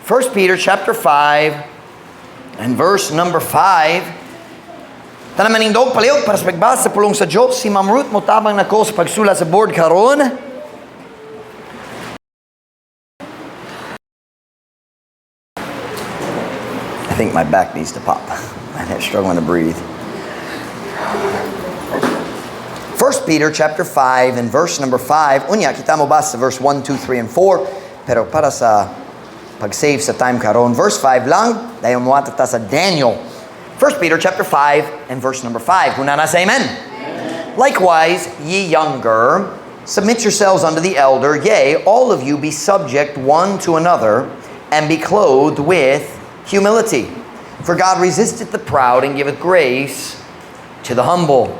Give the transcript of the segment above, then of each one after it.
1 Peter chapter 5 and verse number 5. Tanan manindog palihog para sa pagbasa sa pulong sa Diyos. Si Ma'am Ruth motabang nako sa pagsulat sa board karon. I think my back needs to pop. I'm struggling to breathe. 1 Peter chapter 5 and verse number 5. Unya, kita mo ba sa verse 1, 2, 3, and 4. Pero para sa pag-save sa time karon, verse 5 lang, dayon mo ta sa Daniel. 1 Peter chapter 5 and verse number 5. Kung na say amen. Amen. Likewise, ye younger, submit yourselves unto the elder, yea, all of you be subject one to another, and be clothed with humility. For God resisteth the proud and giveth grace to the humble.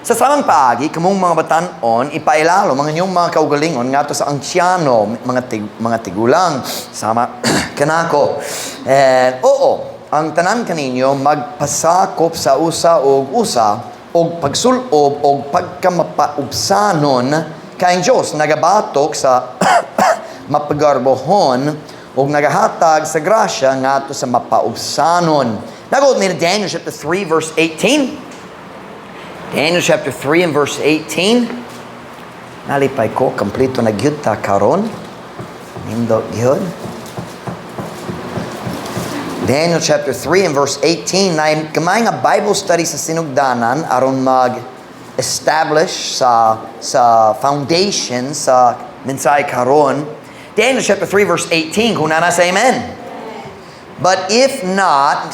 Sa samang paagi, kamong mga batan-on, ipailalo mga inyong mga kaugalingon ngadto sa angsyano, mga tigulang, sama kanako. And oo, ang tanan kaninyo magpasakop sa usa og usa og pagsulob og pagkamapaubsanon kay ang Dios nagabatok sa mapagarbohon og nagahatag sa grasya ngadto sa mapaubsanon. Now go with me to Daniel chapter 3 verse 18. Daniel chapter 3 and verse 18. Nalipay ko, kompleto na gyud ta karon. Nindot gyud. Daniel chapter 3 and verse 18. Na gamay nga Bible study sa sinugdanan aron mag-establish sa foundation sa mensahe karon. Daniel chapter 3 verse 18. Kung naa na, say amen. But if not,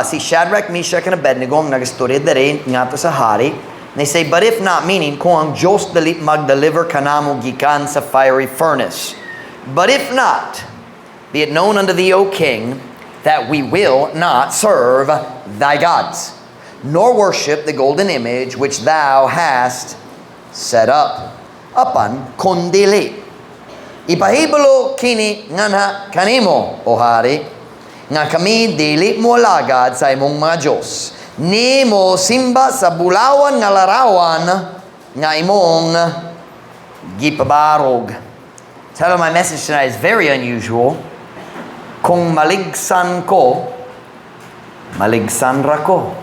si Shadrach, Meshach, and Abednego ang nagastorya diri ngadto sa hari. They say, "But if not," meaning, kung ang Diyos dili mag-deliver kanamo gikan sa fiery furnace. "But if not, be it known unto thee, O king, that we will not serve thy gods, nor worship the golden image which thou hast set up." Apan, kon dili, ipahibalo kini nganha kanimo, O hari, nga kami dili mo alagad sa imong mga Diyos, ni mo simba sa bulawan nga larawan nga imong gipabarog. Title of my message tonight is very unusual. Kung maligsan ko, maligsan ra ko.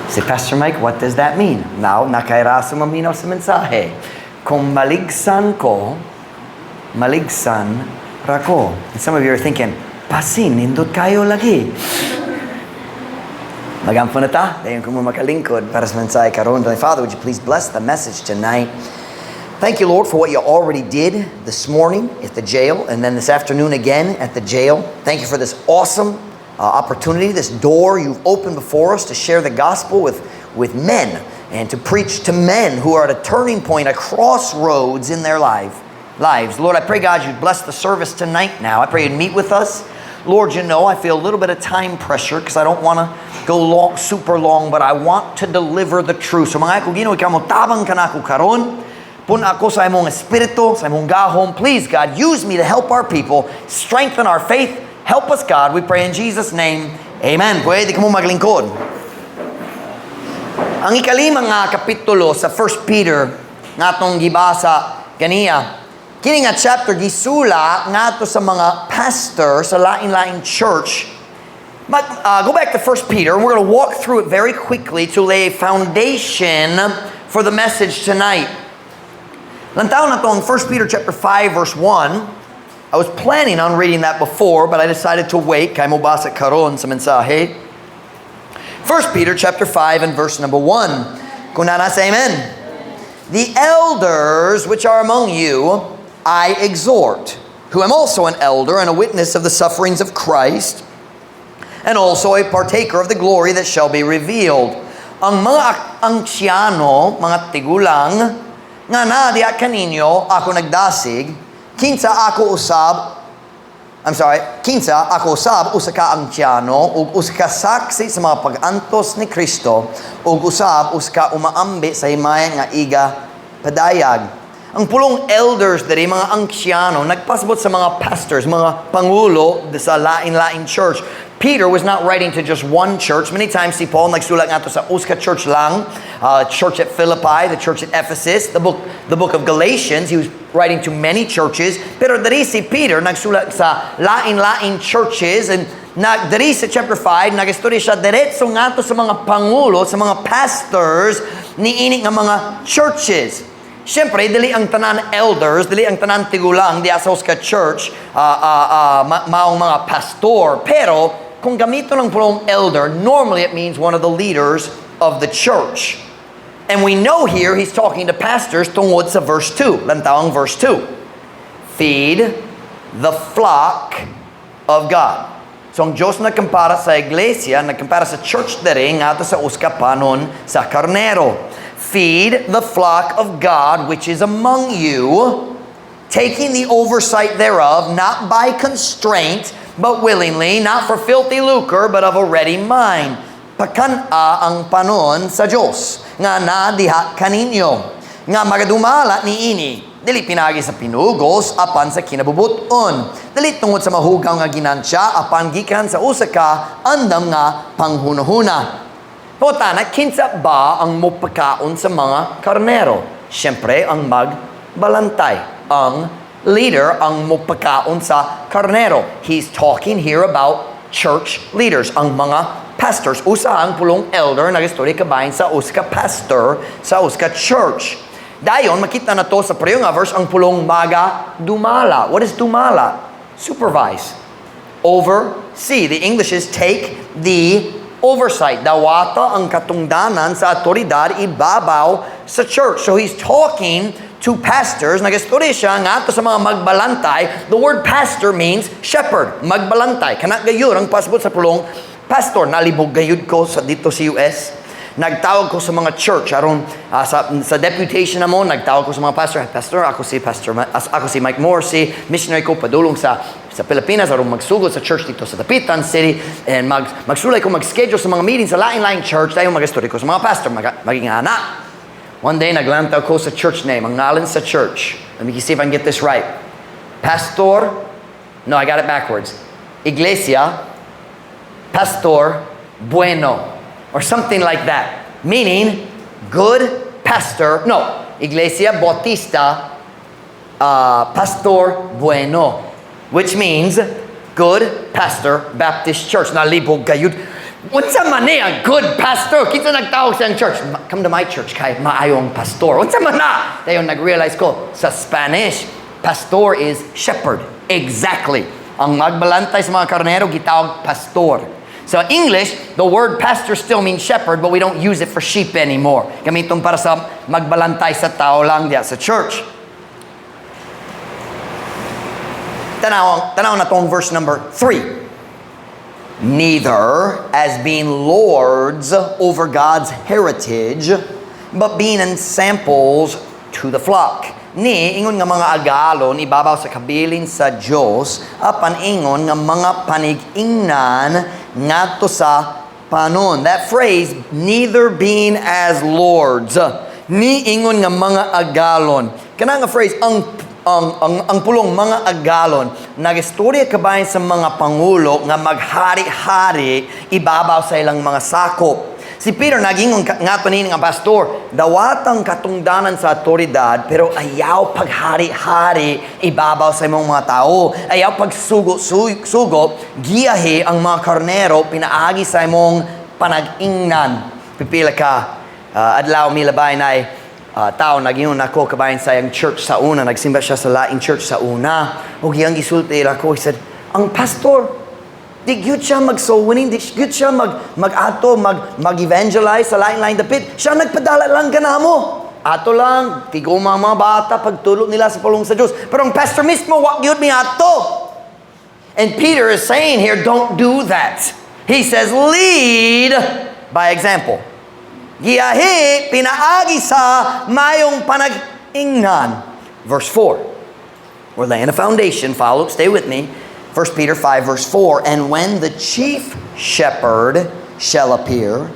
Say, "Pastor Mike, what does that mean?" Now, naa kay rasa maminaw sa mensahe. Kung maligsan ko, maligsan ra ko. And some of you are thinking, "Basin, nindot kayo lagi." Magampo na ta. Dayon ko mo makalingkod para sa mensahe karon. Father, would you please bless the message tonight? Thank you, Lord, for what you already did this morning at the jail and then this afternoon again at the jail. Thank you for this awesome opportunity, this door you've opened before us to share the gospel with men and to preach to men who are at a turning point, a crossroads in their lives. Lord, I pray, God, you'd bless the service tonight now. I pray you'd meet with us. Lord, I feel a little bit of time pressure because I don't want to go long, super long, but I want to deliver the truth. So mga ko Ginoo, ikaw mo tabang kanako karon. Pun-a ako sa imong espiritu, sa imong gahom. Please, God, use me to help our people, strengthen our faith. Help us, God. We pray in Jesus' name. Amen. Pwede ka mo maglingkod. Ang ikalima nga kapitulo sa 1 Peter nga atong gibasa ganiya, kini nga chapter gisula ngadto sa mga pastor sa lain-lain church. But go back to 1 Peter, and we're going to walk through it very quickly to lay a foundation for the message tonight. Lantaw nato ang 1 Peter chapter 5 verse 1. I was planning on reading that before, but I decided to wait kay mobasa karon sa mensahe. 1 Peter chapter 5 and verse number 1. Kung naa na, say amen. "The elders which are among you, I exhort, who am also an elder and a witness of the sufferings of Christ, and also a partaker of the glory that shall be revealed." Ang mga angsyano, mga tigulang, nga naa diha kaninyo, ako nagdasig, kinsa ako usab, I'm sorry, kinsa ako usab usa ka angsyano ug usa ka saksi sa mga pag-antos ni Kristo ug usab usa ka umaambi sa himaya nga iga padayag. Ang pulong elders diri, mga ansyano, nagpasabot sa mga pastors, mga pangulo sa lain-lain church. Peter was not writing to just one church. Many times si Paul nagsulat ngadto sa usa ka church lang, church at Philippi, the church at Ephesus, the book of Galatians, he was writing to many churches. Pero diri si Peter nagsulat sa lain-lain churches and na diri sa chapter 5 nagistorya siya diretso ngadto sa mga pangulo, sa mga pastors niini nga mga churches. Siyempre, dili ang tanan elders, dili ang tanan tigulang di sa ka church, maong mga pastor. Pero, kung gamito ng pulong elder, normally it means one of the leaders of the church. And we know here he's talking to pastors tungod sa verse 2. Lantaw ang verse 2. "Feed the flock of God." So ang Diyos nagkumpara sa iglesia, nagkumpara sa church diri ngadto sa usa ka panon sa karnero. "Feed the flock of God which is among you, taking the oversight thereof, not by constraint, but willingly, not for filthy lucre, but of a ready mind." Pakan-a ang panon sa Diyos, nga naa diha kaninyo, nga magadumala niini, dili pinaagi sa pinugos, apan sa kinabubuton. Dili tungod sa mahugaw nga ginansya, apan gikan sa usa ka andam nga panghunahuna. Pangutana, kinsa ba ang mupakaon sa mga karnero? Siyempre, ang magbalantay. Ang leader ang mupakaon sa karnero. He's talking here about church leaders, ang mga pastors. Usa ang pulong elder, nagistorya kabahin sa usa ka pastor, sa usa ka church. Dayon, makita nato sa pareho nga verse ang pulong maga dumala. What is dumala? Supervise. Oversee. The English is "take the oversight." Dawata ang katungdanan sa otoridad ibabaw sa church. So he's talking to pastors. Nagistorya siya ngadto sa mga magbalantay. The word pastor means shepherd, magbalantay. Kana gayud ang pasabot sa pulong pastor. Nalibog gayud ko sa dito sa US. Nagtawag ko sa mga church aron sa deputation na mo, nagtawag ko sa mga pastor, "Pastor, ako si Mike Morrissey, missionary ko padulong sa Pilipinas aron magsugod sa church dito sa Dapitan City," and magsulay ko, mag-schedule sa mga meetings sa lain-lain church, dayon magistorya ko sa mga pastor, maging ana. One day naglantaw ko sa church name, ang ngalan sa church. Let me see if I can get this right. Pastor, no, I got it backwards. Iglesia, Pastor Bueno, or something like that. Meaning, good pastor, no, Iglesia Bautista, Pastor Bueno, which means Good Pastor Baptist Church. Nalibog gayud. Unsa man ni ang good pastor? Kinsa nagtawag sa church? "Come to my church kay maayo ang pastor." Unsa man na? Dayon nag-realize ko sa Spanish, pastor is shepherd. Exactly. Ang magbalantay sa mga karnero gitawag pastor. So English, the word pastor still means shepherd, but we don't use it for sheep anymore. Gamiton para sa magbalantay sa tao lang diya sa church. Tanaw na tong verse number 3. "Neither as being lords over God's heritage, but being ensamples to the flock." Ni ingon nga mga agalon ibabaw sa kabilin sa Dios, apan ingon nga mga panig-ingnan ngadto sa panon. That phrase, "neither being as lords," ni ingon nga mga agalon. Kana nga phrase, ang pulong mga agalon, nagistorya kabahin sa mga pangulo nga maghari-hari ibabaw sa ilang mga sakop. Si Peter nagingon ngadto ni nga pastor, dawatang katungdanan sa otoridad, pero ayaw paghari-hari ibabaw sa imong mga tao. Ayaw pagsugo sugo, giyahi ang mga karnero pinaagi sa imong panag-ingnan. Pipila ka adlaw milabay na tao nagingon nako kabahin sa iyang church sa una, nagsimba siya sa laing church sa una. Ug iyang gisulti ako, he said, "Ang pastor, di gyud siya mag-soul winning, di gyud siya mag-ato, mag-evangelize sa laing-laing dapit. Siya nagpadala lang kanamo. Ato lang, tigoma ang mga bata, pagtulo nila sa pulong sa Diyos. Pero ang pastor mismo, wa gyud mi ato." And Peter is saying here, don't do that. He says, lead by example. Giyahi, pinaagi sa mayong panag-ingnan. Verse 4. We're laying a foundation. Follow, stay with me. 1 Peter 5, verse 4. "And when the chief shepherd shall appear,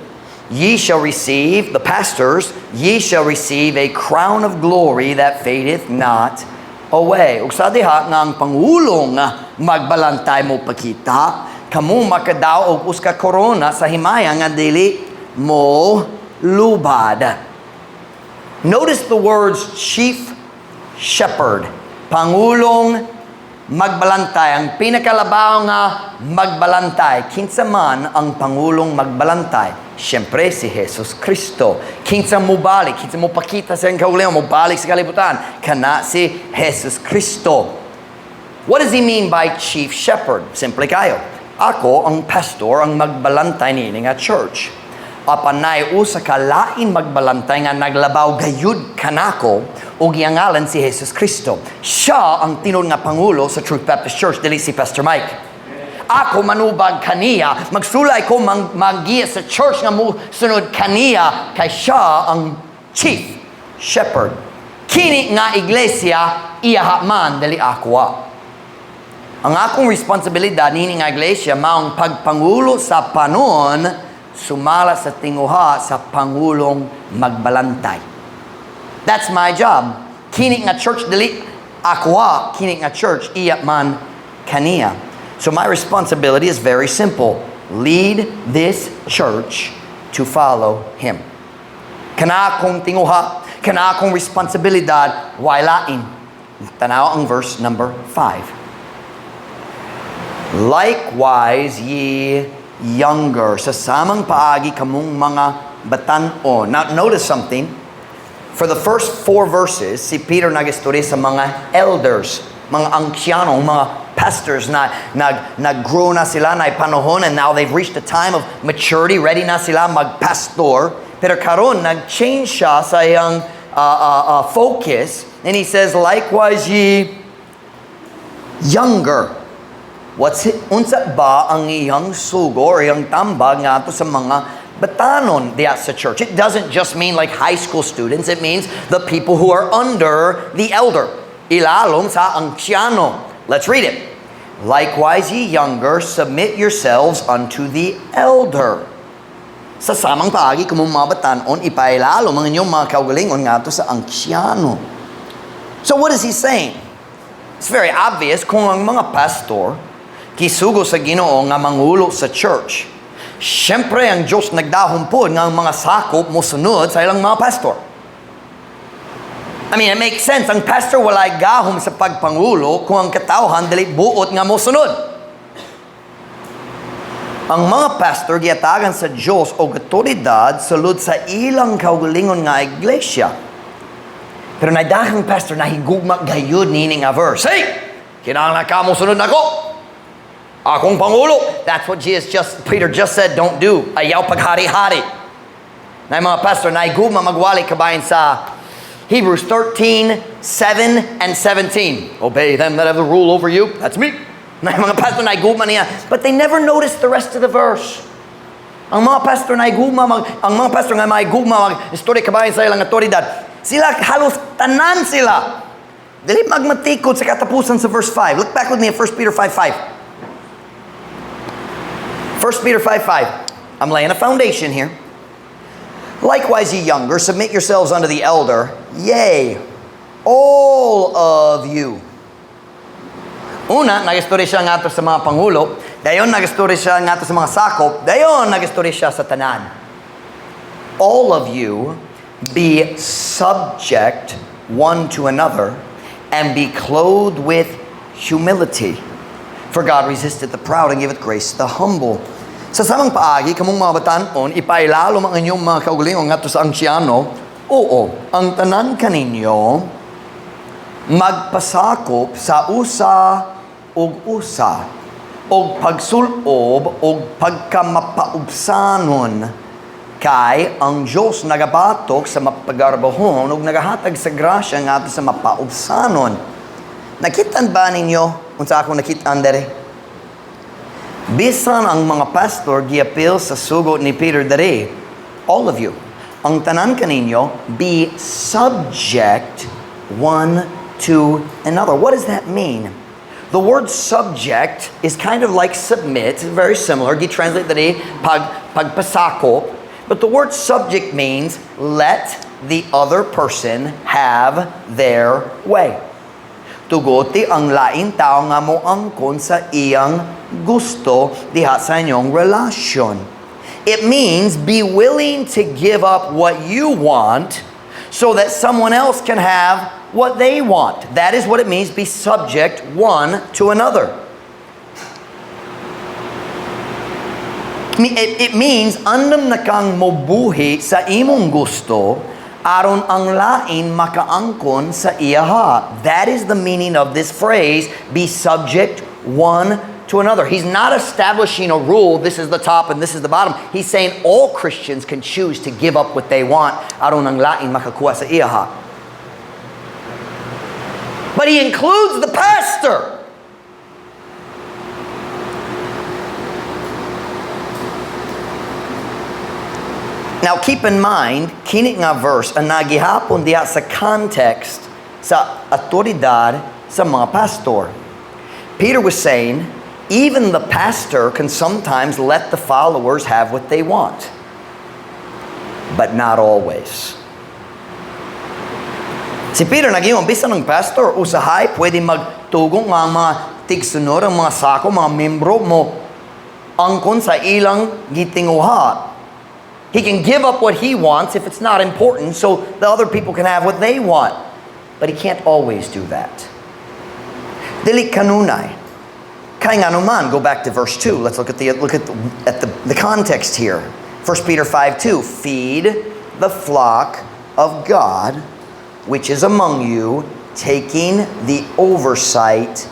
Ye shall receive, the pastors, ye shall receive a crown of glory that fadeth not away. Ug sa diha nga ang pangulo nga magbalantay mo pakita, kamo makadaog og usa ka korona sa himaya nga dili mo lubad. Notice the words "chief shepherd." Pangulong magbalantay. Ang pinakalabaw nga magbalantay. Kinsa man ang pangulong magbalantay? Siyempre, si Jesus Kristo. Kinsa mobalik, kinsa mo pakita sa iyang kaugalingon, mobalik sa kalibutan? Kana si Jesus Kristo. What does he mean by chief shepherd? Simple kayo. Ako ang pastor, ang magbalantay niini nga church. Apan naay usa ka lain magbalantay nga naglabaw gayud kanako ug iyang ngalan si Jesus Kristo. Siya ang tinuod nga pangulo sa Truth Baptist Church, dili si Pastor Mike. Ako manubag kaniya, magsulay ko manggiya sa church nga musunod kaniya kay siya ang chief shepherd. Kini nga iglesia iyaha man, dili ako ah. Ang akong responsibilidad nini nga iglesia maong pagpangulo sa panon sumala sa tinguha sa pangulong magbalantay. That's my job. Kini nga church dili ako ah, kini nga church iya man kaniya. So my responsibility is very simple. Lead this church to follow him. Kana akong tinguha, kana akong responsibilidad, way lain. Tanaw ang verse number 5. "Likewise, ye younger," sa samang paagi kamong mga batan-on. Now, notice something. For the first four verses, si Peter nagistorya sa mga elders, mga ansyano, mga pastors na nag-grow na sila na panahon and now they've reached the time of maturity, ready na sila mag-pastor. Pero karon nag-change siya sa iyang focus and he says, "Likewise ye younger." What's it, unsa ba ang iyang sugo or iyang tambag ngadto sa mga batanon diya sa church? It doesn't just mean like high school students. It means the people who are under the elder. Ilalom sa ansyano. Let's read it. "Likewise, ye younger, submit yourselves unto the elder." Sa samang paagi, kung mga batanon, ipailalom ang inyong mga kaugalingon ngadto sa ansyano. So what is he saying? It's very obvious kung ang mga pastor gisugo sa Ginoo nga mangulo sa church. Siyempre, ang Diyos nagdahom pod nga ang mga sakop mo sunod sa ilang mga pastor. I mean, it makes sense. Ang pastor walay gahom sa pagpangulo kung ang katawhan dili buot nga mo sunod. Ang mga pastor gihatagan sa Diyos og otoridad sulod sa ilang kaugalingon nga iglesia. Pero naay daghang pastor na higugma gayud nini nga verse. "Hey! Kinahanglan ka mo sunod nako. Akong pangulo." That's what Peter just said don't do. Ayaw paghari-hari. Na mga pastor na higugma magwali kabahin sa Hebrews 13, 7 and 17. "Obey them that have the rule over you." That's me. Na mga pastor na higugma niya. But they never noticed the rest of the verse. Ang mga pastor na higugma, ang mga pastor nga mahigugma mag istorya kabahin sa ilang otoridad. Sila halos tanan sila dili magmatikod sa katapusan sa verse 5. Look back with me at 1 Peter 5 5. 1 Peter 5 5. I'm laying a foundation here. "Likewise, ye younger, submit yourselves unto the elder, yea, all of you." Una, nagistorya siya ngadto sa mga pangulo. Dayon, nagistorya siya ngadto sa mga sakop. Dayon, nagistorya siya sa tanan. "All of you be subject one to another and be clothed with humility. For God resisteth the proud and giveth grace to the humble." Sa samang paagi, kamong mga batanon, ipailalom ang inyong mga kaugalingon ngadto sa ansyano. Oo, ang tanan kaninyo magpasakop sa usa ug usa og pagsulob og pagkamapaubsanon kay ang Diyos nagabatok sa mapagarbahon ug nagahatag sa grasya ngadto sa mapaubsanon. Nakitaan ba ninyo unsa akong nakitaan dere? Bisan ang mga pastor giapil sa sugo ni Peter dere, all of you, ang tanan kaninyo, be subject one to another. What does that mean? The word "subject" is kind of like "submit", very similar. Gi-translate dere pagpasakop. But the word "subject" means let the other person have their way. Tugoti ang laing tao nga mo angkon sa iyang gusto diha sa inyong relasyon. It means be willing to give up what you want so that someone else can have what they want. That is what it means, be subject one to another. It means andam na kang mobuhi sa imong gusto aron ang lain makaangkon sa iyaha. That is the meaning of this phrase, "be subject one to another." He's not establishing a rule, this is the top and this is the bottom. He's saying all Christians can choose to give up what they want aron ang lain makakuha sa iyaha. But he includes the pastor. Now keep in mind, kini nga verse ang nagihapon diha sa context sa autoridad sa mga pastor. Peter was saying, even the pastor can sometimes let the followers have what they want, but not always. Si Peter nag-ingon, bisan ang pastor, usahay, pwede magtugong nga ang mga tigsunod, ang mga sako, mga membro mo, angkon sa ilang gitinguha. He can give up what he wants if it's not important so the other people can have what they want. But he can't always do that. Dili kanunay. Kay nganuman, go back to verse 2. Let's look at the context here. 1 Peter 5:2. "Feed the flock of God which is among you, taking the oversight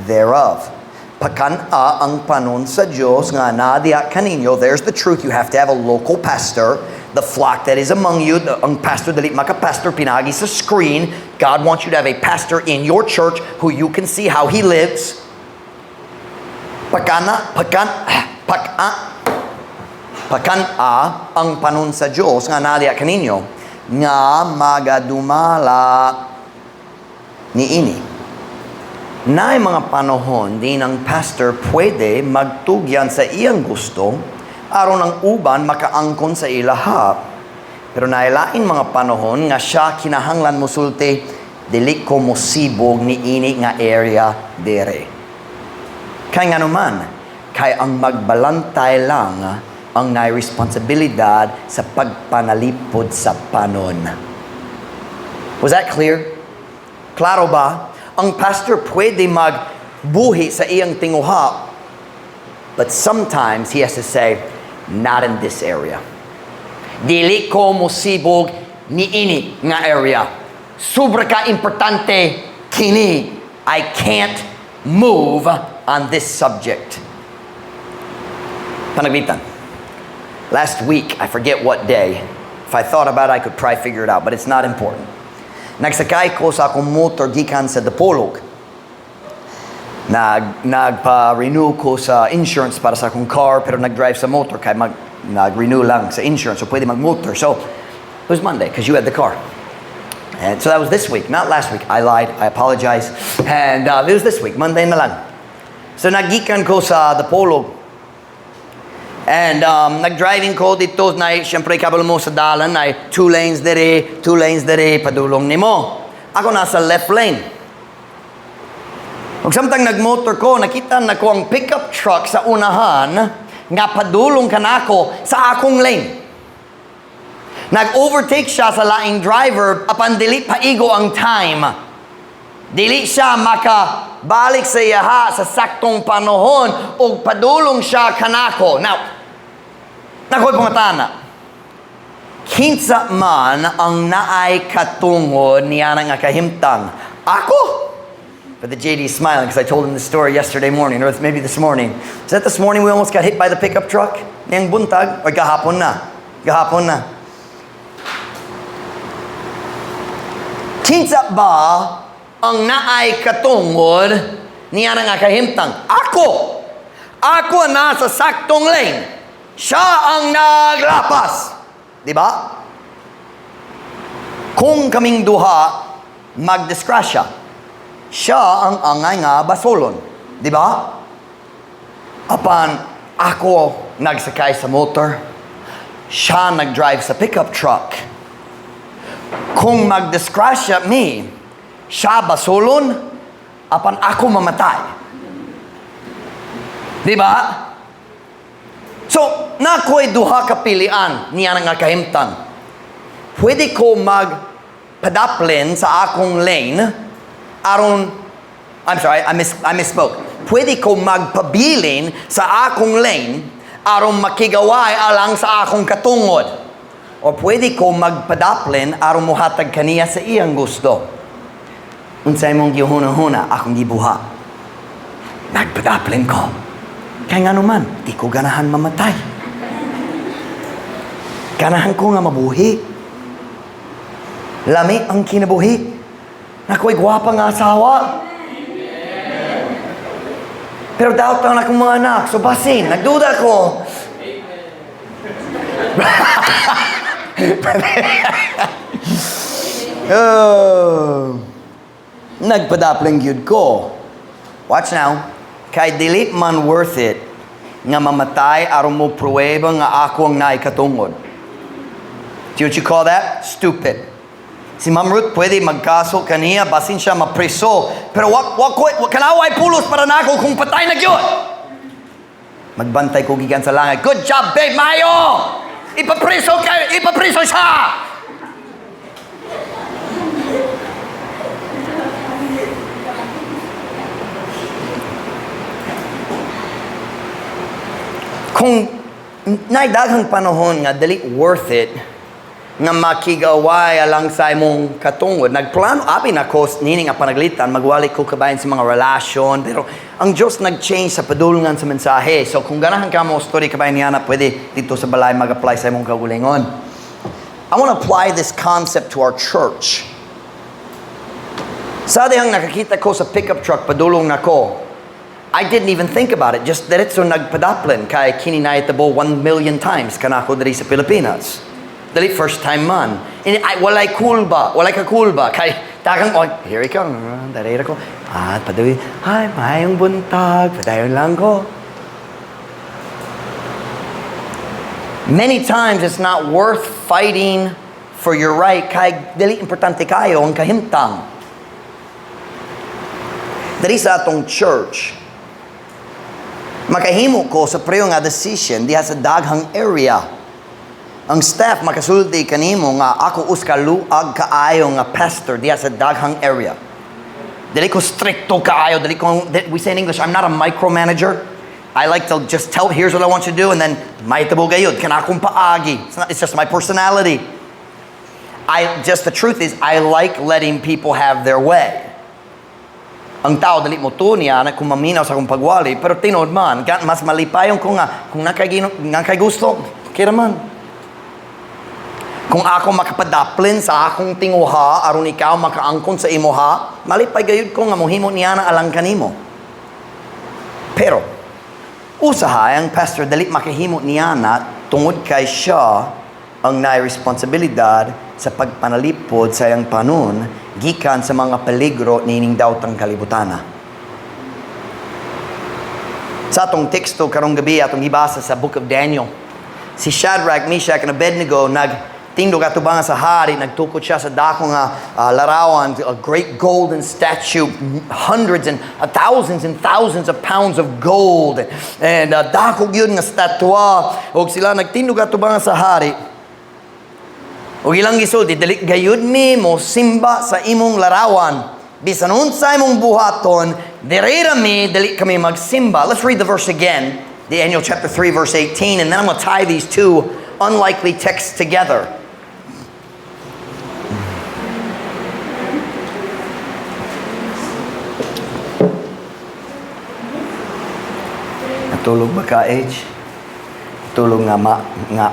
thereof." Pakan-a ang panon sa Diyos nga naa diha kaninyo. There's the truth. You have to have a local pastor. The flock that is among you, ang pastor dili maka-pastor pinaagi sa screen. God wants you to have a pastor in your church who you can see how he lives. Pakana, pakan, paka, pakan-a ang panon sa Diyos nga naa diha kaninyo nga magadumala niini. Naay mga panahon din ang pastor pwede magtugyan sa iyang gusto aron ang uban makaangkon sa ilaha. Pero naay lain mga panahon nga siya kinahanglan mosulti, "Dili ko mosibog ni ini nga area dere." Kay nganuman, kay ang magbalantay lang ang naay responsibilidad sa pagpanalipod sa panon. Was that clear? Klaro ba? Ang pastor pwede magbuhi sa iyang tinguha, but sometimes he has to say, "Not in this area. Dili ko mosibog ni ini nga area. Sobra ka importante kini. I can't move on this subject." Panagbitan. Last week, I forget what day. If I thought about it, I could probably figure it out, but it's not important. Nagsakay ko sa akong motor gikan sa Dipolog. Nagpa-renew ko sa insurance para sa akong car, pero nag-drive sa motor kay nag-renew lang sa insurance, so pwede mag-motor. So, it was Monday because you had the car. And so that was this week, not last week. I lied. I apologize. And it was this week, Monday na lang. So nagikan ko sa Dipolog. And nag-driving ko dito na siyempre kabalo mo sa dalan na two lanes dere, two lanes dere, padulong nimo. Ako nasa left lane. Ug samtang nagmotor ko, nakita na ko ang pickup truck sa unahan nga padulong kanako sa akong lane. Nag-overtake siya sa laing driver apan dili paigo ang time. Dili siya makabalik sa iyaha sa saktong panahon ug padulong siya kanako. Now, nakoy pangatana. Kinsa man ang naay katungod niya nga kahimtang? Ako? But the JD is smiling because I told him the story yesterday morning, or maybe this morning. Is that this morning we almost got hit by the pickup truck? Niyang buntag? Or gahapon na? Gahapon na. Kinsa ba ang naay katungod niya nga kahimtang? Ako! Ako nasa saktong lane. Siya ang naglapas. Di ba? Kung kaming duha magdisgrasya, siya ang angay nga basolon. Di ba? Apan ako nagsakay sa motor, Siya nag-drive sa pickup truck. Kung magdisgrasya mi, siya basulon, apan ako mamatay. Di ba? So, naa ko'y duha ka pilian niya nga kahimtang. Pwede ko magpadaplin sa akong lane aron, I'm sorry, I misspoke. Pwede ko magpabilin sa akong lane aron makigaway alang sa akong katungod. O pwede ko magpadaplin aron muhatag kaniya sa iyang gusto. Unsay mong gihuna-huna akong gibuhat? Nagpadaplin ko. Kaya nga naman, di ko ganahan mamatay. Ganahan ko nga mabuhi. Lami ang kinabuhi. Naa ko'y gwapa nga asawa. Pero doubt ang akong mga anak. So basin, nagduda ko. Oh. Nagpadapling gyud ko. Watch now. Kay dili man worth it nga mamatay aron mo pruweba nga ako ang naay katungod. Do you know what you call that? Stupid. Si Ma'am Ruth pwede magkaso kaniya, basin siya mapreso. Pero wa ko, wa, kanaway pulos para nako kung patay na gyud. Magbantay ko gikan sa langit. "Good job, babe, maayo! Ipapreso kay, ipapreso siya!" Kung naay daghang panahon nga dili worth it nga makigaway alang sa imong katungod. Nagplano abi na ko nini nga panaglitan magwali ko kabahin sa mga relasyon, pero ang Diyos nag-change sa padulngan sa mensahe. So kung ganahan ka mo story kabahin niya na, pwede dito sa balay mag-apply sa imong kaugalingon. I want to apply this concept to our church. Sa dihang nakakita ko sa pickup truck padulong nako, I didn't even think about it. Just diretso nagpadaplin kay kini nahitabo 1 million times kanako diri sa Pilipinas. Dili first time man. And I, walay kulba, walay ka kulba kay daghang, "Oh, here he come." Darira ko. Ah, padayon. "Hi, maayong buntag. Padayon lang ko." Many times it's not worth fighting for your right kay dili importante kayo ang kahimtang. Diri sa atong church, makahimo ko sa pareho nga decision diha sa daghang area. Ang staff makasulti kanimo nga ako usa ka luag kaayo nga pastor diha sa daghang area. Dili ko stricto kaayo, dili ko, we say in English, I'm not a micromanager. I like to just tell, "Here's what I want you to do," and then mahitabo gayud, kana akong paagi. It's, not, it's just my personality. I just the truth is I like letting people have their way. Ang tao dili mo niya na kung maminaw sa akong pagwali, pero tinuod man, mas malipayon ko nga kung nakay gusto, kira man. Kung ako makapadaplin sa akong tinguha aron ikaw makaangkon sa imuha, malipay gayud ko nga mohimo niya na alang kanimo. Pero usahay ang pastor dili makahimo niya na tungod kay siya ang naay responsibilidad sa pagpanalipod sa iyang panon gikan sa mga peligro niining dawtang kalibutana. Sa atong teksto karong gabi, atong gibasa sa Book of Daniel, si Shadrach, Meshach, and Abednego nagtindog atubangan sa hari, nagtukod siya sa dako nga larawan, a great golden statue, hundreds and thousands and thousands of pounds of gold. And dako gyud nga statwa. Og sila nagtindog atubangan sa hari. Ug ilang gisulti, "Dili gayud mi mo simba sa imong larawan. Bisan unsa imong buhaton, diri ra mi, dili kami magsimba." Let's read the verse again. Daniel chapter 3 verse 18, and then I'm going to tie these two unlikely texts together. Natulog ba ka, H? Tulog nga ma, nga,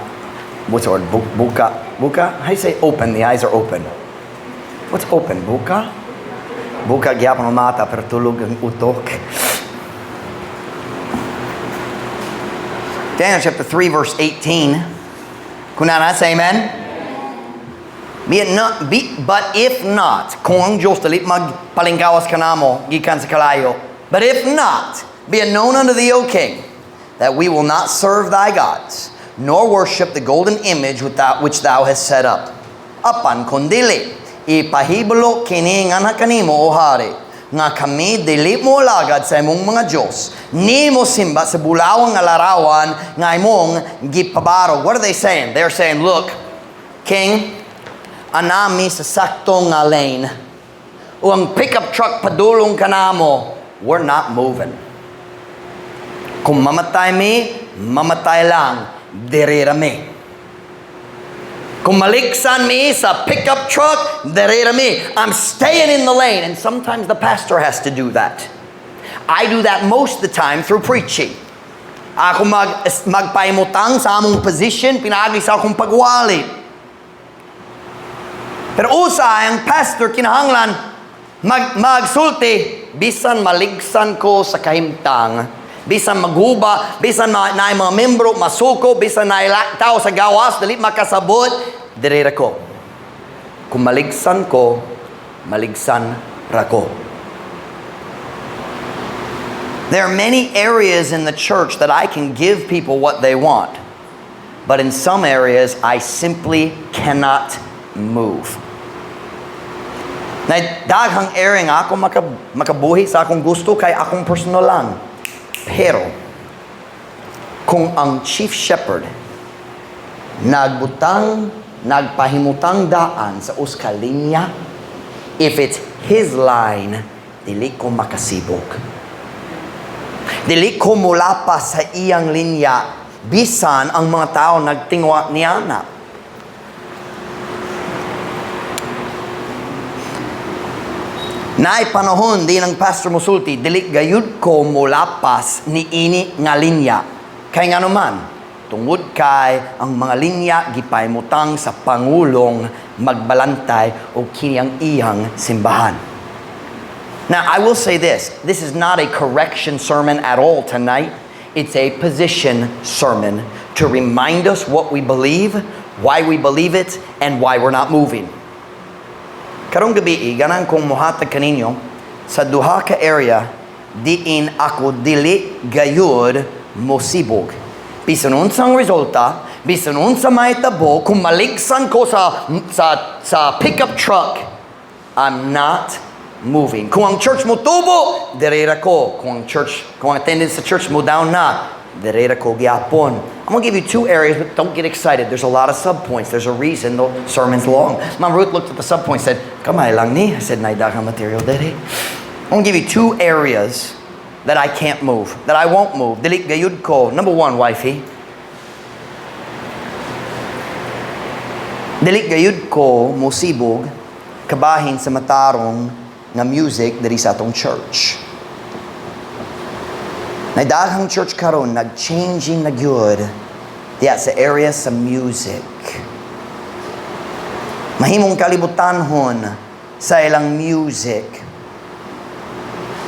what's the word? Buka. Buka? How do you say open? The eyes are open. What's open? Buka? Buka gyapon ang mata pero tulog ang utok. Daniel chapter 3 verse 18. Kung naa na, say amen. Be it not, be, but if not, kung ang Diyos dili magpalingkawas kanamo, gikan sa kalayo. But if not, be it known unto thee, O king, that we will not serve thy gods, nor worship the golden image which thou hast set up. Apan kon dili, ipahibalo kini nganha kanimo, O hari, nga kami dili mo alagad sa imong mga Diyos, ni mo simba sa bulawang nga larawan nga imong gipabarog. What are they saying? They're saying, "Look, King, naa mi sa sakto nga lane. O ang pickup truck padulong kanamo, we're not moving. Kung mamatay mi, mamatay lang, diri ra mi. Kung maligsan mi sa pickup truck, diri ra mi. I'm staying in the lane." And sometimes the pastor has to do that. I do that most of the time through preaching. Ako magpaimutang sa among position, pinaagi sa akong pagwali. Pero usahay ang pastor kinahanglan magsulti, bisan maligsan ko sa kahimtang, bisan maghuba, bisan naay mga membro masuko, bisan naay tao sa gawas dili makasabot, diri ra ko. Kung maligsan ko, maligsan ra ko." There are many areas in the church that I can give people what they want. But in some areas, I simply cannot move. Na daghang area nga ako makabuhi sa akong gusto kay akong personal lang. Pero, kung ang chief shepherd nagbutang, nagpahimutang daan sa usa ka linya, if it's his line, dili ko makasibog. Dili ko mulapas sa iyang linya, bisan ang mga tao nagtingwa niana. Naay panahon diin ang pastor musulti, "Dili gayud ko mulapas ni ini nga linya." Kay ngano man, tungod kay ang mga linya gipahimutang sa pangulong magbalantay og kini ang iyang simbahan. Now, I will say this. This is not a correction sermon at all tonight. It's a position sermon to remind us what we believe, why we believe it, and why we're not moving. Karong gabi, ganahan kong muhatag kaninyo sa duha ka area diin ako dili gayud mosibog. Bisan unsang resulta, bisan unsa mahitabo, kung maligsan ko sa pickup truck, I'm not moving. Kung ang church mo tubo, diri ra ko. Kung ang attendance sa church mo down na, diri ra ko gyapon. I'm gonna give you two areas, but don't get excited. There's a lot of subpoints. There's a reason the sermon's long. Ma'am Ruth looked at the subpoints and said, "Kamay lang ni." I said, "Naay daghang material diri." I'm gonna give you two areas that I can't move, that I won't move. Dili gayud ko. Number one, wifey. Dili gayud ko mosibog kabahin sa matarong nga music diri sa atong church. Naay daghang church karon nag-changing na gyud diya sa area sa music. Mahimong kalibutanhon sa ilang music.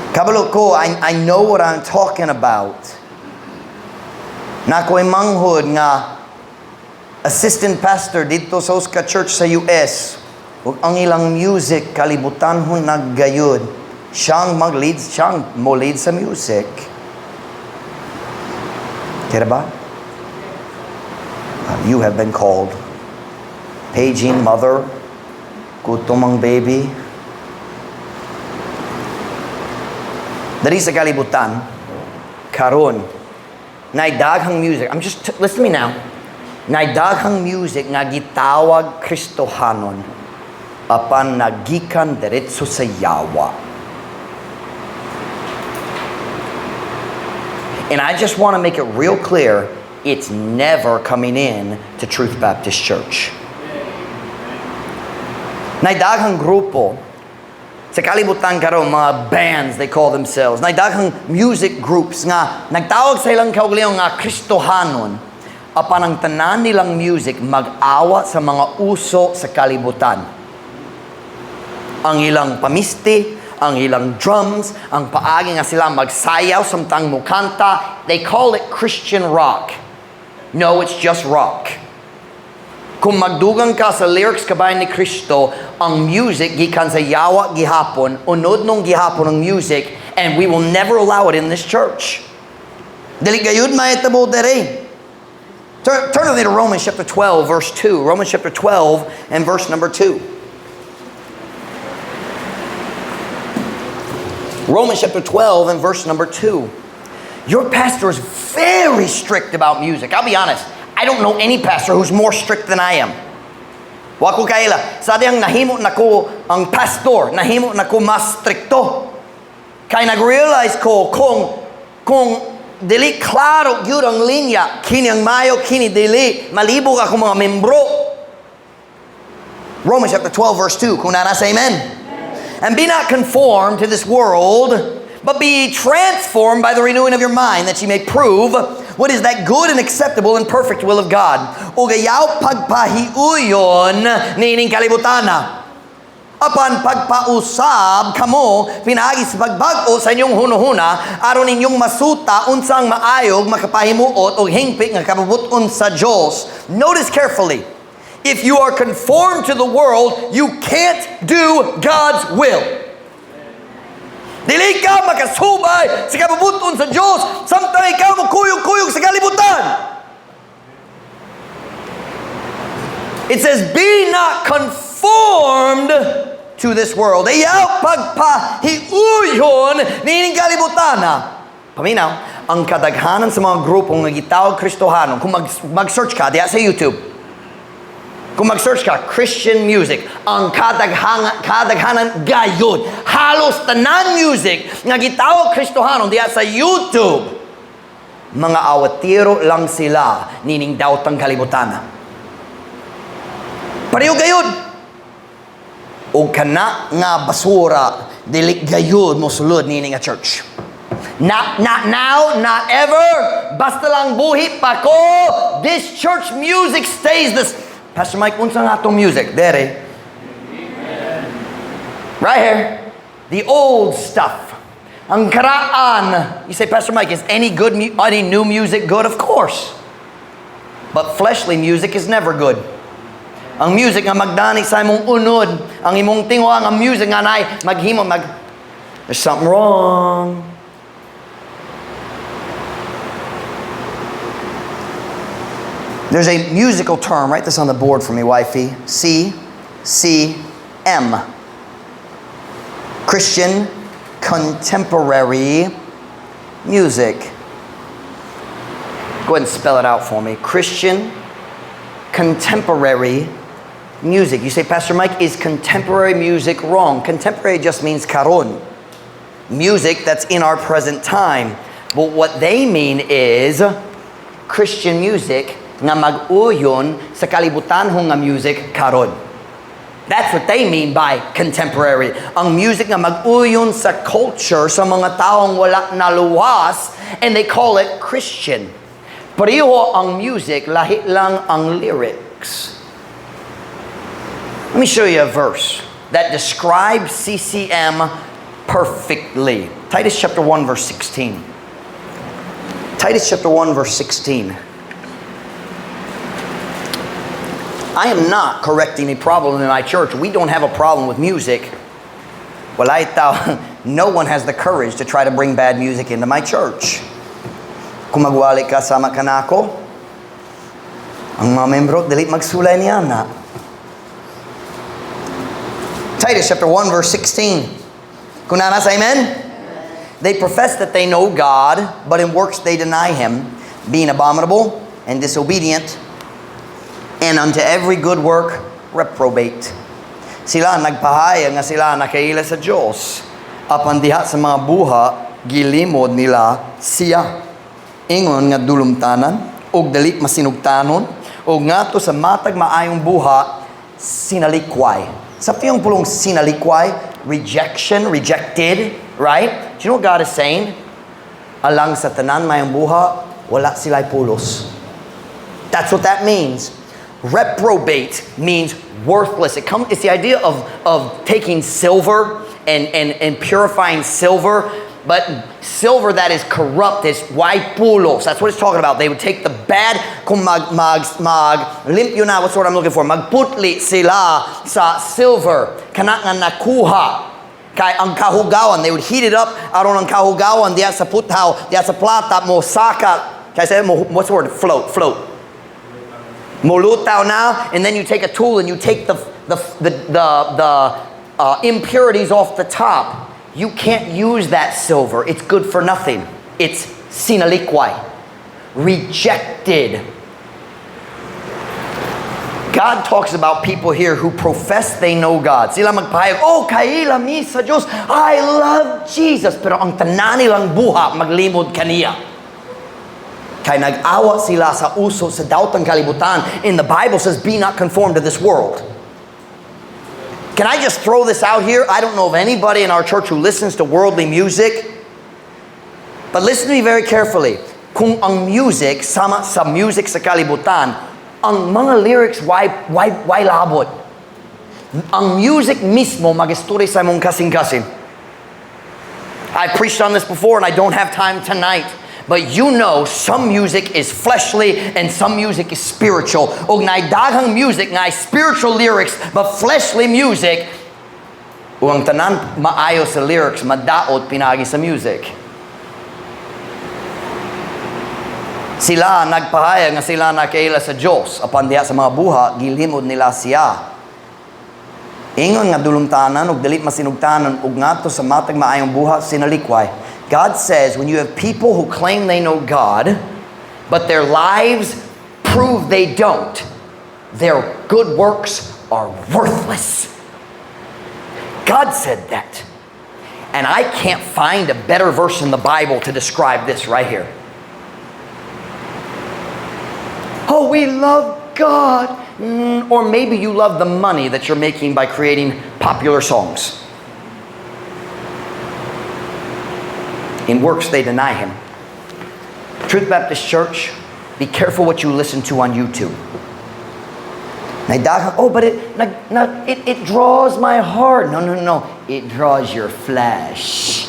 Kabalo ko, I know what I'm talking about. Naa ko'y manghod nga assistant pastor didto sa usa ka church sa US. Ug ang ilang music kalibutanhon na gayud. Siyang mag-lead, siyang mo-lead sa music. Kira ba? You have been called. Paging mother, gutom ang baby. Diri sa kalibutan, karon, naay daghang music. Listen to me now. Naay daghang music nga gitawag Kristohanon apan nagikan diretso sa yawa. And I just want to make it real clear, it's never coming in to Truth Baptist Church. Naay daghang grupo sa kalibutan karon, mga bands they call themselves. Naay daghang music groups nga nagtawag sa ilang kaugalingon nga Kristohanon apan ang tanan nilang music mag-awa sa mga uso sa kalibutan. Ang ilang pamisti, ang ilang drums, ang paagi nga sila magsayaw samtang mukanta, they call it Christian rock. No, it's just rock. Kung magdugang ka sa lyrics kabahin ni Kristo, ang music gikan sa yawa gihapon, unod nung gihapon ang music, and we will never allow it in this church. Dili gayud mahitabo diri. Turn with me to Romans chapter 12, verse 2. Romans chapter 12 and verse number 2. Romans chapter 12 and verse number 2. Your pastor is very strict about music. I'll be honest, I don't know any pastor who's more strict than I am. Wa ko kaila. Sa dihang nahimo nako ang pastor, nahimo nako mas strikto. Kay nag-realize ko kung dili klaro gyud ang linya, kini ang mayo, kini dili, malibog ako mga membro. Romans chapter 12 verse 2. Kung naa na, say amen. "And be not conformed to this world, but be transformed by the renewing of your mind, that ye may prove what is that good and acceptable and perfect will of God." Ug ayaw pagpahiuyon niining kalibutana. Apan pagpausab kamo pinaagi sa pagbag-o sa inyong hunuhuna aron ninyong masuta unsang maayog, makapahimuot og hingpit nga kabubut-on sa Dios. Notice carefully. If you are conformed to the world, you can't do God's will. Dili ka makasubay sa kabubut-on sa Dios samtang ikaw mokuyog-kuyog sa kalibutan. It says, "Be not conformed to this world." Ayaw pagpahiuyon niining kalibutana. Paminaw, ang kadaghanan sa mga grupong nga gitawag Kristohanon, kung mag-search ka diya sa YouTube, kung mag-search ka, Christian music, ang kadaghanan gayod, halos tanan music nga gitawag Kristohanon diya sa YouTube, mga awatiro lang sila nining dawtang kalibutana. Pareho gayod. O kana nga basura, dili gayod mo sulod niini nga church. Not now, not ever. Basta lang buhi pa ko, this church music stays this. "Pastor Mike, unsa nga atong music?" Dere. Right here. The old stuff. Ang karaan. You say, "Pastor Mike, is any new music good?" Of course. But fleshly music is never good. Ang music nga magdani sa imong unod, ang imong tinguha nga music nga nay maghimo mag, there's something wrong. There's a musical term, write this on the board for me, wifey. C C M. Christian contemporary music. Go ahead and spell it out for me. Christian contemporary music. You say, "Pastor Mike, is contemporary music wrong?" Contemporary just means karon. Music that's in our present time. But what they mean is Christian music nga mag-uyon sa kalibutanhong nga music karon. That's what they mean by contemporary. Ang music nga mag-uyon sa culture sa mga taong wala naluwas, and they call it Christian. Pareho ang music, lahi lang ang lyrics. Let me show you a verse that describes CCM perfectly. Titus chapter 1 verse 16. Titus chapter 1 verse 16. I am not correcting a problem in my church. We don't have a problem with music. Well, I thought no one has the courage to try to bring bad music into my church. Kung magwali ka sama ka nako, ang mga membro, dili magsulay niya na. Titus chapter 1 verse 16. Kung naa na, say amen? "They profess that they know God, but in works they deny Him, being abominable and disobedient, and unto every good work reprobate." Sila nagpahayag nga sila nakaila sa Diyos. Apan diha sa mga buha, gilimod nila siya. Ingon nga dulumtanan, og dali masinugtanon, og ngadto sa matag maayong buha, sinalikway. Sa yung pulong sinalikway, rejection, rejected, right? Do you know what God is saying? Alang sa tanan maayong buha, wala sila'y pulos. That's what that means. Reprobate means worthless. It's the idea of taking silver and purifying silver, but silver that is corrupt is way pulos. That's what it's talking about. They would take the bad, kung mag, mag, mag, limpyo na, what's the word I'm looking for? Magputli sila sa silver. Kana nga nakuha. Kay ang kahugawan, they would heat it up aron ang kahugawan diya sa puthaw, diya sa plata, mo saka. Kay say mo, what's the word? Float, float. Molutaw na, and then you take a tool and you take the impurities off the top. You can't use that silver. It's good for nothing. It's sinalikway. Rejected. God talks about people here who profess they know God. Sila magpahayag, "Oh, kaila mi sa Diyos. I love Jesus." Pero ang tanan nilang buhat, maglimod kaniya. Kay nag-awa sila sa uso sa daotang kalibutan. And the Bible says, "Be not conformed to this world." Can I just throw this out here? I don't know of anybody in our church who listens to worldly music. But listen to me very carefully. Kung ang music, sama sa music sa kalibutan, ang mga lyrics, why labot? Ang music mismo magistorya sa imong kasing-kasing. I preached on this before and I don't have time tonight. But some music is fleshly and some music is spiritual. Og naay daghang music nga spiritual lyrics but fleshly music. Ug ang tanan maayo sa lyrics madaot pinaagi sa music. Sila nagpahayag nga sila nakaila sa Diyos apan diha sa mga buhat gilimod nila siya. Ingon nga dulumtanan ug dili masinugtanan ug ngadto sa matag maayong buhat sinalikway. God says when you have people who claim they know God, but their lives prove they don't, their good works are worthless. God said that. And I can't find a better verse in the Bible to describe this right here. Oh, we love God. Or maybe you love the money that you're making by creating popular songs. In works, they deny him. Truth Baptist Church, be careful what you listen to on YouTube. Naay, "Oh, but it, nag, nag, it, it draws my heart." No. It draws your flesh.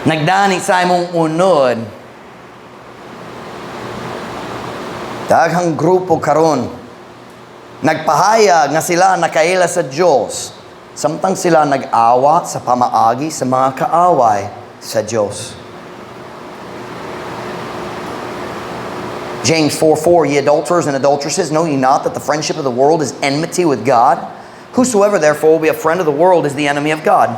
Nagdani sa imong unod. Daghang grupo karon nagpahayag nga sila nakaila sa Dios samtang sila nag-awa sa pamaagi sa mga kaaway sa Dios. James 4:4, "Ye adulterers and adulteresses, know ye not that the friendship of the world is enmity with God? Whosoever therefore will be a friend of the world is the enemy of God."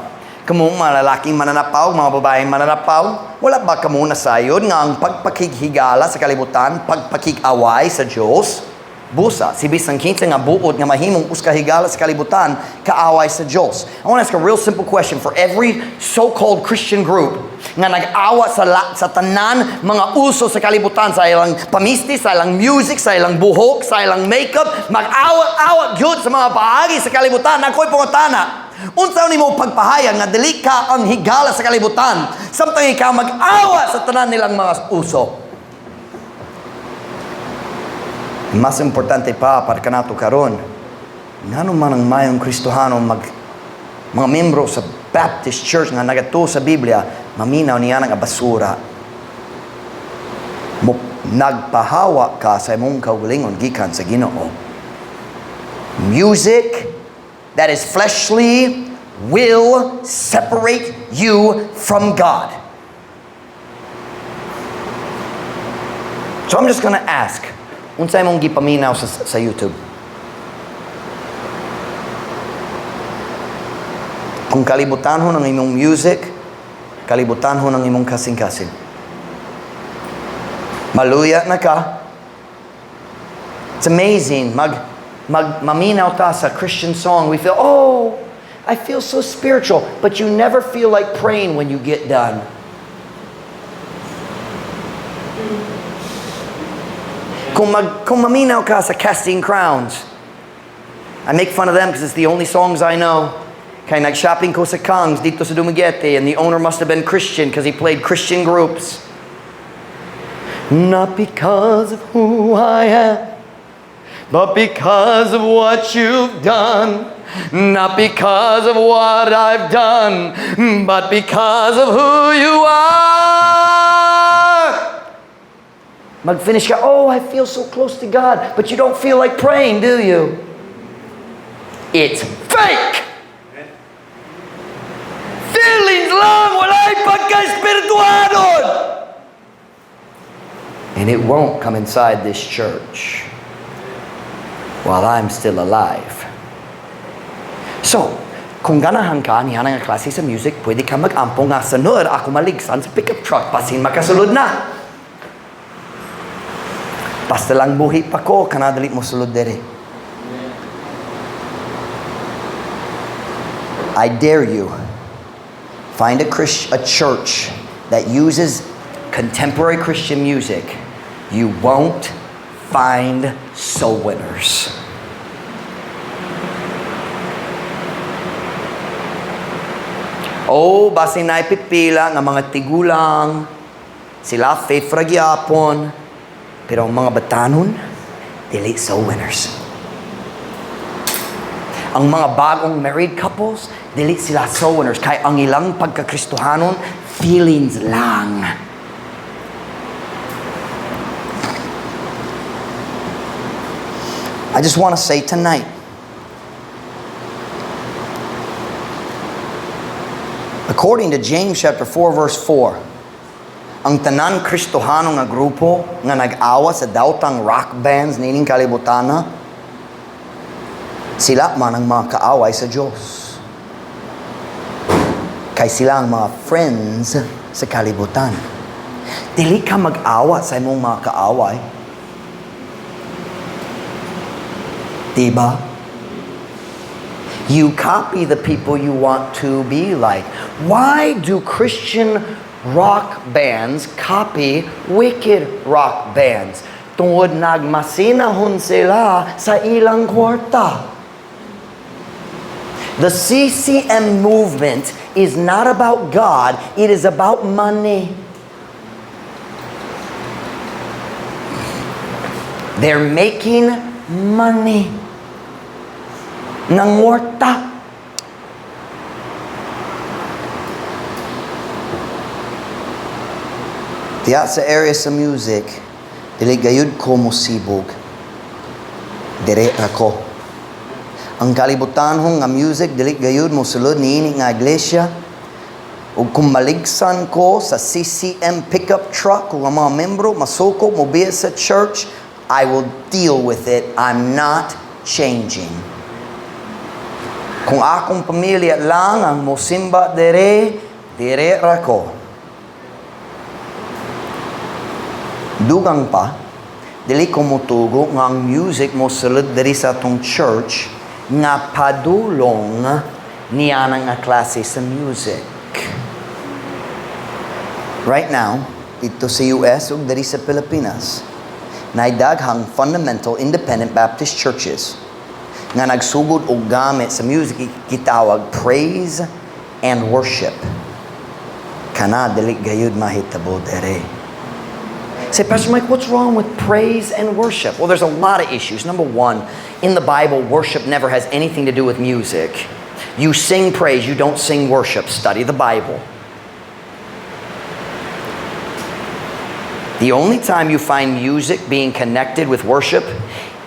Kamo mga lalaking mananapaw, mga babaeng mananapaw, wala ba kamo nasayod nga ang pagpakighigala sa kalibutan, pagpakig-away sa Diyos? Busa, si bisan kinsa nga buot nga mahimong uskahigala sa kalibutan, kaaway sa Diyos. I want to ask a real simple question for every so-called Christian group nga nag-awa sa tanan mga uso sa kalibutan, sa ilang pamisti, sa ilang music, sa ilang buhok, sa ilang makeup, mag-awa-awa gyud sa mga bahagi sa kalibutan. Ako'y pangutana, unsa nimo pagpahayag nga dili ka ang higala sa kalibutan samtang ikaw mag-awa sa tanan nilang mga uso? Mas importante pa para kanato karon, ngano man ang mayong Kristohano mga membro sa Baptist Church nga nagatuo sa Biblia, maminaw niya nga basura? Mo, nagpahawa ka sa imong kaugalingon gikan sa Ginoo. Music that is fleshly will separate you from God. So I'm just gonna ask, unsa imong gipaminaw sa YouTube? Kung kalibutan ho ng imong music, kalibutan ho ng imong kasing-kasing. Maluya na ka. It's amazing. Maminaw ta sa Christian song. We feel, "Oh, I feel so spiritual." But you never feel like praying when you get done. Kung maminaw ka sa Casting Crowns, I make fun of them because it's the only songs I know. Kay nag-shopping ko sa Kang's dito sa Dumaguete, and the owner must have been Christian because he played Christian groups. Not because of who I am, but because of what you've done. Not because of what I've done, but because of who you are. Mag-finish ka, "Oh, I feel so close to God," but you don't feel like praying, do you? It's fake! Feelings lang, wala'y pagka-espirituanon! And it won't come inside this church while I'm still alive. So, kung ganahan ka niya nga klase sa music, pwede ka mag-ampo nga sunod ako maligsan sa pickup truck, basin makasulod na. Basta lang buhi pa ko, kana dili mo sulod dere. I dare you, find a church that uses contemporary Christian music. You won't find soul winners. Oh, basin na pipila nga mga tigulang, sila faith ra gyapon, pero ang mga batanon, dili soul winners. Ang mga bagong married couples, dili sila soul winners. Kay ang ilang pagkakristohanon, feelings lang. I just want to say tonight, according to James chapter 4 verse 4, ang tanan Kristohano nga grupo nga nag-awa sa daotang rock bands nining kalibutana, sila man ang mga kaaway sa Diyos. Kay sila ang mga friends sa kalibutan. Dili ka mag-awa sa imong mga kaaway. Diba? You copy the people you want to be like. Why do Christian rock bands copy wicked rock bands? Tungod nagmasinahon sila sa ilang kwarta. The CCM movement is not about God, it is about money. They're making money. Nangorta. Diya sa area sa music, dili gayud ko mosibog. Dire ako. Ang kalibutan nga music, dili gayud mosulod niini nga iglesia. Ug kung maligsan ko sa CCM pickup truck ug ang mga membro masuko mobiya sa church, I will deal with it. I'm not changing. Kung akong pamilya lang ang mosimba dere, dire ra ko. Dugang pa, dili ko motugo nga ang music mo sulod diri sa atong church nga padulong niya nga klase sa music. Right now, dito sa US ug diri sa Pilipinas, naay daghang fundamental independent Baptist churches nga nagsugod og gamit sa music gitawag praise and worship. Kana dili gayud mahitabo dere. Say, "Pastor Mike, what's wrong with praise and worship?" Well, there's a lot of issues. Number one, in the Bible, worship never has anything to do with music. You sing praise, you don't sing worship. Study the Bible. The only time you find music being connected with worship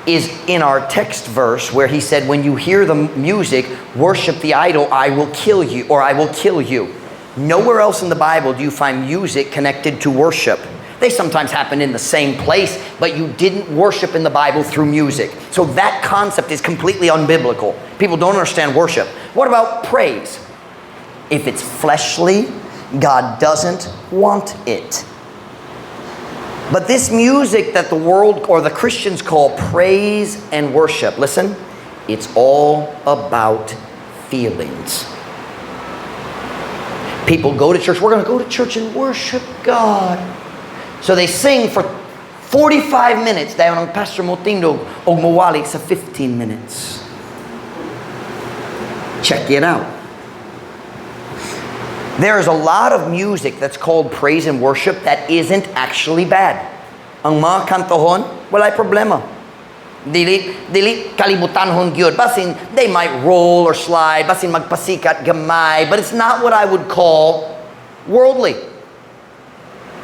is in our text verse where he said, when you hear the music, worship the idol, I will kill you, or I will kill you. Nowhere else in the Bible do you find music connected to worship. They sometimes happen in the same place, but you didn't worship in the Bible through music. So that concept is completely unbiblical. People don't understand worship. What about praise? If it's fleshly, God doesn't want it. But this music that the world or the Christians call praise and worship, listen, it's all about feelings. People go to church, we're going to go to church and worship God. So they sing for 45 minutes. Dayon ang pastor mo tindog og muwali sa 15 minutes. Check it out. There is a lot of music that's called praise and worship that isn't actually bad. Ang mga kantohon, walay problema. Dili, dili kalibutanhon gyud. Basin, they might roll or slide, basin magpasikat gamay, but it's not what I would call worldly.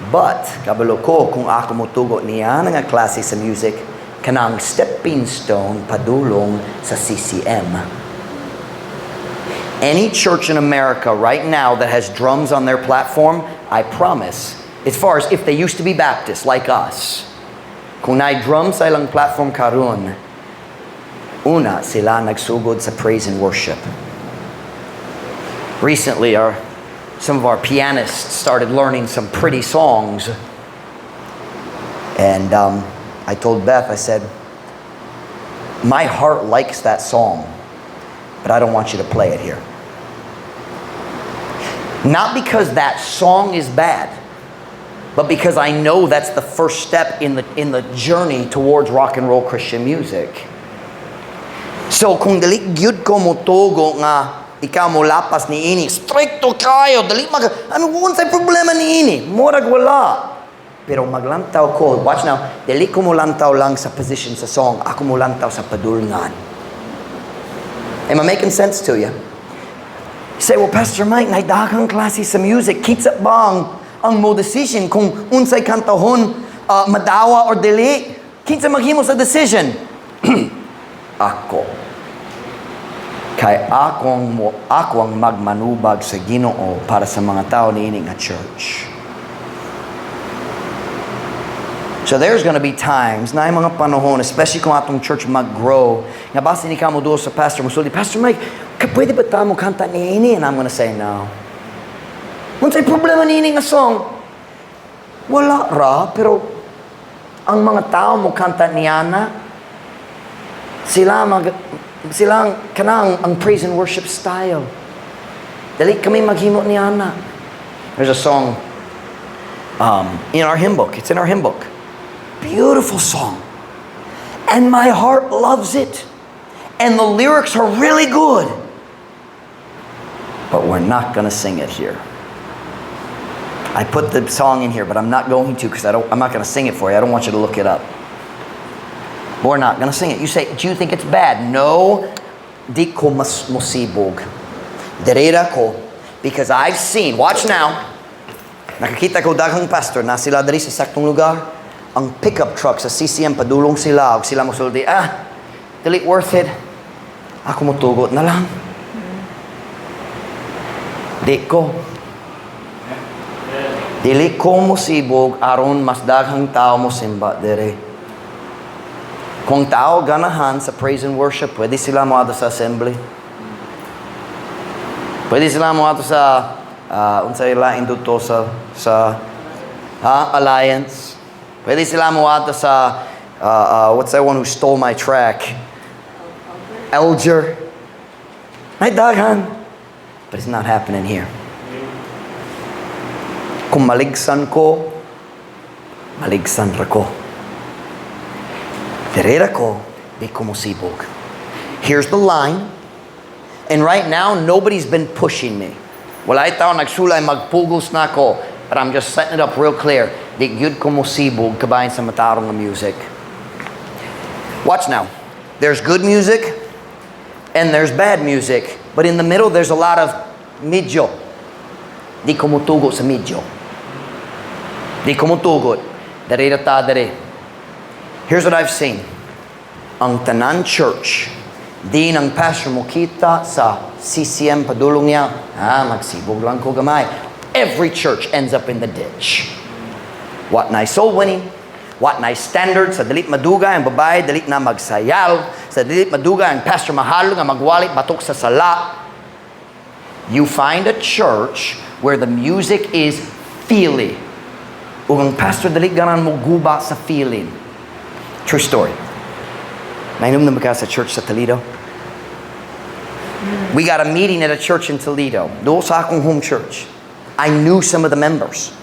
But, kabalo ko kung ako motugo niya nga klase sa music, kanang stepping stone padulong sa CCM. Any church in America right now that has drums on their platform, I promise As far as if they used to be Baptists like us, kung naay drum sa ilang platform karon, una sila nagsugod sa praise and worship. Recently, our some of our pianists started learning some pretty songs. And I told Beth, I said, "My heart likes that song, but I don't want you to play it here." Not because that song is bad, but because I know that's the first step in the journey towards rock and roll Christian music. So kung dili gyud ko motugo nga ikaw mo lapas ni ini, strikto kayo, dili mag ano unsay problema ni ini? Murag wala. Pero maglantaw ko, watch now, dili ko molantaw lang sa position sa song, ako molantaw sa padulngan. Am I making sense to you? You say, "Well, Pastor Mike, naay daghang klase sa music. Kinsa bang ang mo decision kung unsay kantahon madawa or dili? Kinsa maghimo sa decision?" Ako. Kay ako ang magmanubag sa Ginoo para sa mga tao niini nga church. So there's gonna be times na mga panahon, especially kung atong church mag-grow, nga basin ikaw mo sa pastor, musulti, "Pastor Mike, pwede ba ta mo kanta niini?" And I'm gonna say no. "Unsay problema niini nga song?" "Wala ra, pero ang mga tao mo kanta niana, sila ang, kanang ang praise and worship style. Dili kami maghimo niana." There's a song in our hymn book. It's in our hymn book. Beautiful song. And my heart loves it. And the lyrics are really good. But we're not going to sing it here. I put the song in here, but I'm not going to because I'm not going to sing it for you. I don't want you to look it up. But we're not going to sing it. You say, "Do you think it's bad?" No, di ko mas musibog. Direra ko because I've seen, watch now, nakakita ko daghang pastor na sila diri sa saktong lugar. Ang pickup truck sa CCM padulong sila ug sila mosulti, "Ah, dili worth it. Ako motugot na lang." Di ko. Dili ko mosibog aron mas daghang tao mo simba dere. Kung tao ganahan sa praise and worship, pwede sila mo sa assembly. Pwede sila mo sa unsay lain dito sa ha, Alliance. Pwede sila mo sa what's that one who stole my track? Elger. May daghan. But it's not happening here. Kung maligsan ko, maligsan ra ko. Direra ko, di ko mosibog. Here's the line. And right now, nobody's been pushing me. Wala tao nagsulay magpugos na ako. But I'm just setting it up real clear. Di gyud ko mosibog kabahin sa matarong nga music. Watch now. There's good music and there's bad music. But in the middle, there's a lot of medyo. Di ko mutugot sa medyo. Di ko mutugot. Dere ra ta dere. Here's what I've seen. Ang tanan church, di ng pastor mo kita sa CCM padulong niya, "Ah, magsibog lang ko gamay." Every church ends up in the ditch. Wa na soul winning, wa na standard, sa dili madugay ang babae, dili na magsayal, sa dili madugay ang pastor mahalo nga magwali batok sa sala. You find a church where the music is feely. Ug ang pastor dili ganan mo guba sa feeling. True story. Nainom na ba ka sa church sa Toledo? We got a meeting at a church in Toledo. Doon sa akong home church. I knew some of the members.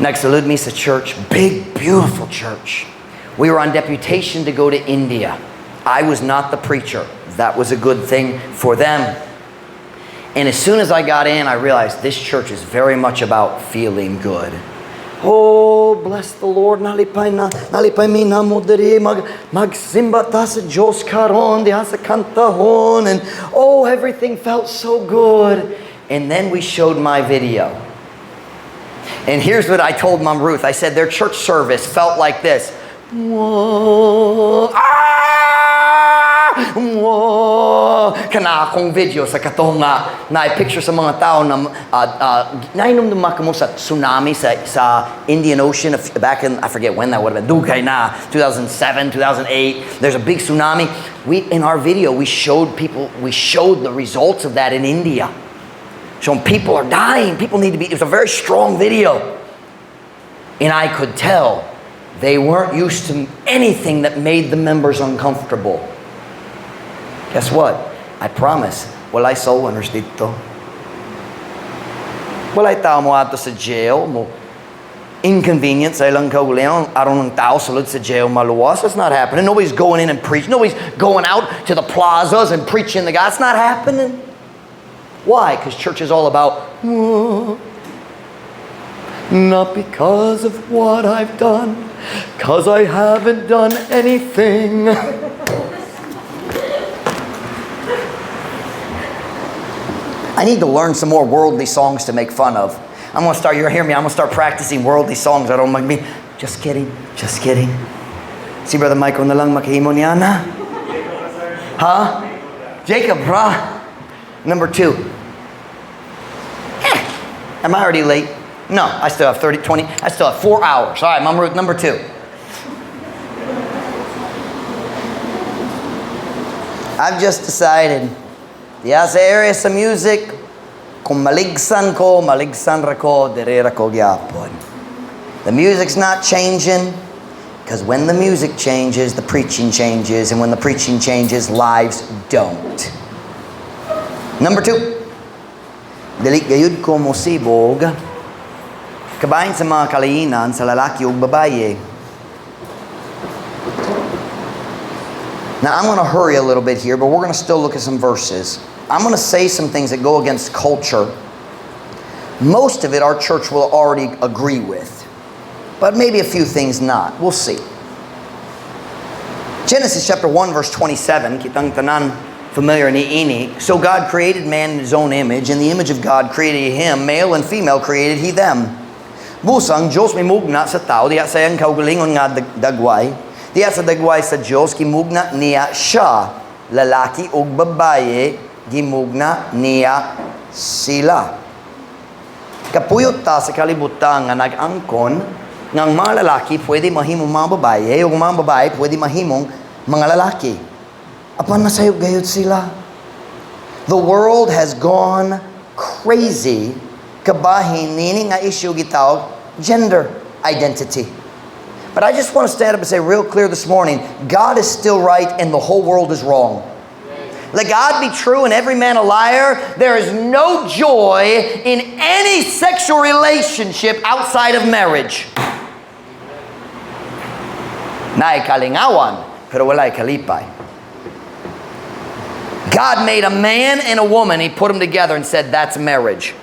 Nagsulod mi sa church. Big, beautiful church. We were on deputation to go to India. I was not the preacher. That was a good thing for them. And as soon as I got in, I realized this church is very much about feeling good. "Oh, bless the Lord. Nalipay na, nalipay mi namo diri magsimba ta sa Diyos karon diha sa kantahon." And oh, everything felt so good. And then we showed my video. And here's what I told Mom Ruth. I said their church service felt like this. Whoa, ah, whoa. Kana akong video sa katong nga na picture sa mga tao na nainom kamo sa tsunami sa Indian Ocean back in, I forget when that would have been, dugay na, 2007, 2008. There's a big tsunami. We in our video, we showed people, we showed the results of that in India. Showing people are dying. People need to be, it was a very strong video. And I could tell they weren't used to anything that made the members uncomfortable. Guess what? I promise, walay soul winners didto. Walay tao mo ato sa jail, mo inconvenience sa ilang kaugalingon aron ang tao sulod sa jail maluwas. That's not happening. Nobody's going in and preaching. Nobody's going out to the plazas and preaching the God. It's not happening. Why? Because church is all about, "Oh, not because of what I've done, because I haven't done anything." I need to learn some more worldly songs to make fun of. I'm gonna start, you're hear me, I'm gonna start practicing worldly songs. I don't like me. Just kidding, just kidding. Si Brother Michael na lang makahimo niya na. Huh? Jacob, bra. Number two. Am I already late? No, I still have 30, 20, I still have 4 hours. All right, Mama Ruth, number two. I've just decided, diya sa area sa music, kung maligsan ko, maligsan ra ko, diri ra ko gyapon. The music's not changing, because when the music changes, the preaching changes, and when the preaching changes, lives don't. Number two, dili gayud ko mosibog kabahin sa mga kalainan sa lalaki ug babaye. Now, I'm going to hurry a little bit here, but we're going to still look at some verses. I'm going to say some things that go against culture. Most of it our church will already agree with, but maybe a few things not. We'll see. Genesis chapter 1 verse 27, kitang tanan familiar ni ini. "So God created man in his own image. In the image of God created he him, male and female created he them." Busa ang Diyos mimugna sa tao diha sa iyang kaugalingon nga dagway. Diha sa dagway sa Diyos gimugna niya siya, lalaki ug babaye gimugna niya sila. Kapuyo ta sa kalibutan nga nag-angkon nga ang mga lalaki pwede mahimong mga babaye o mga babae pwede mahimong mga lalaki. Apan nasayop gayud sila. The world has gone crazy kabahin nini nga issue gitawag gender identity. But I just want to stand up and say real clear this morning, God is still right and the whole world is wrong. Let God be true and every man a liar. There is no joy in any sexual relationship outside of marriage. Naay kalingawan, pero walay kalipay. God made a man and a woman. He put them together and said, "That's marriage."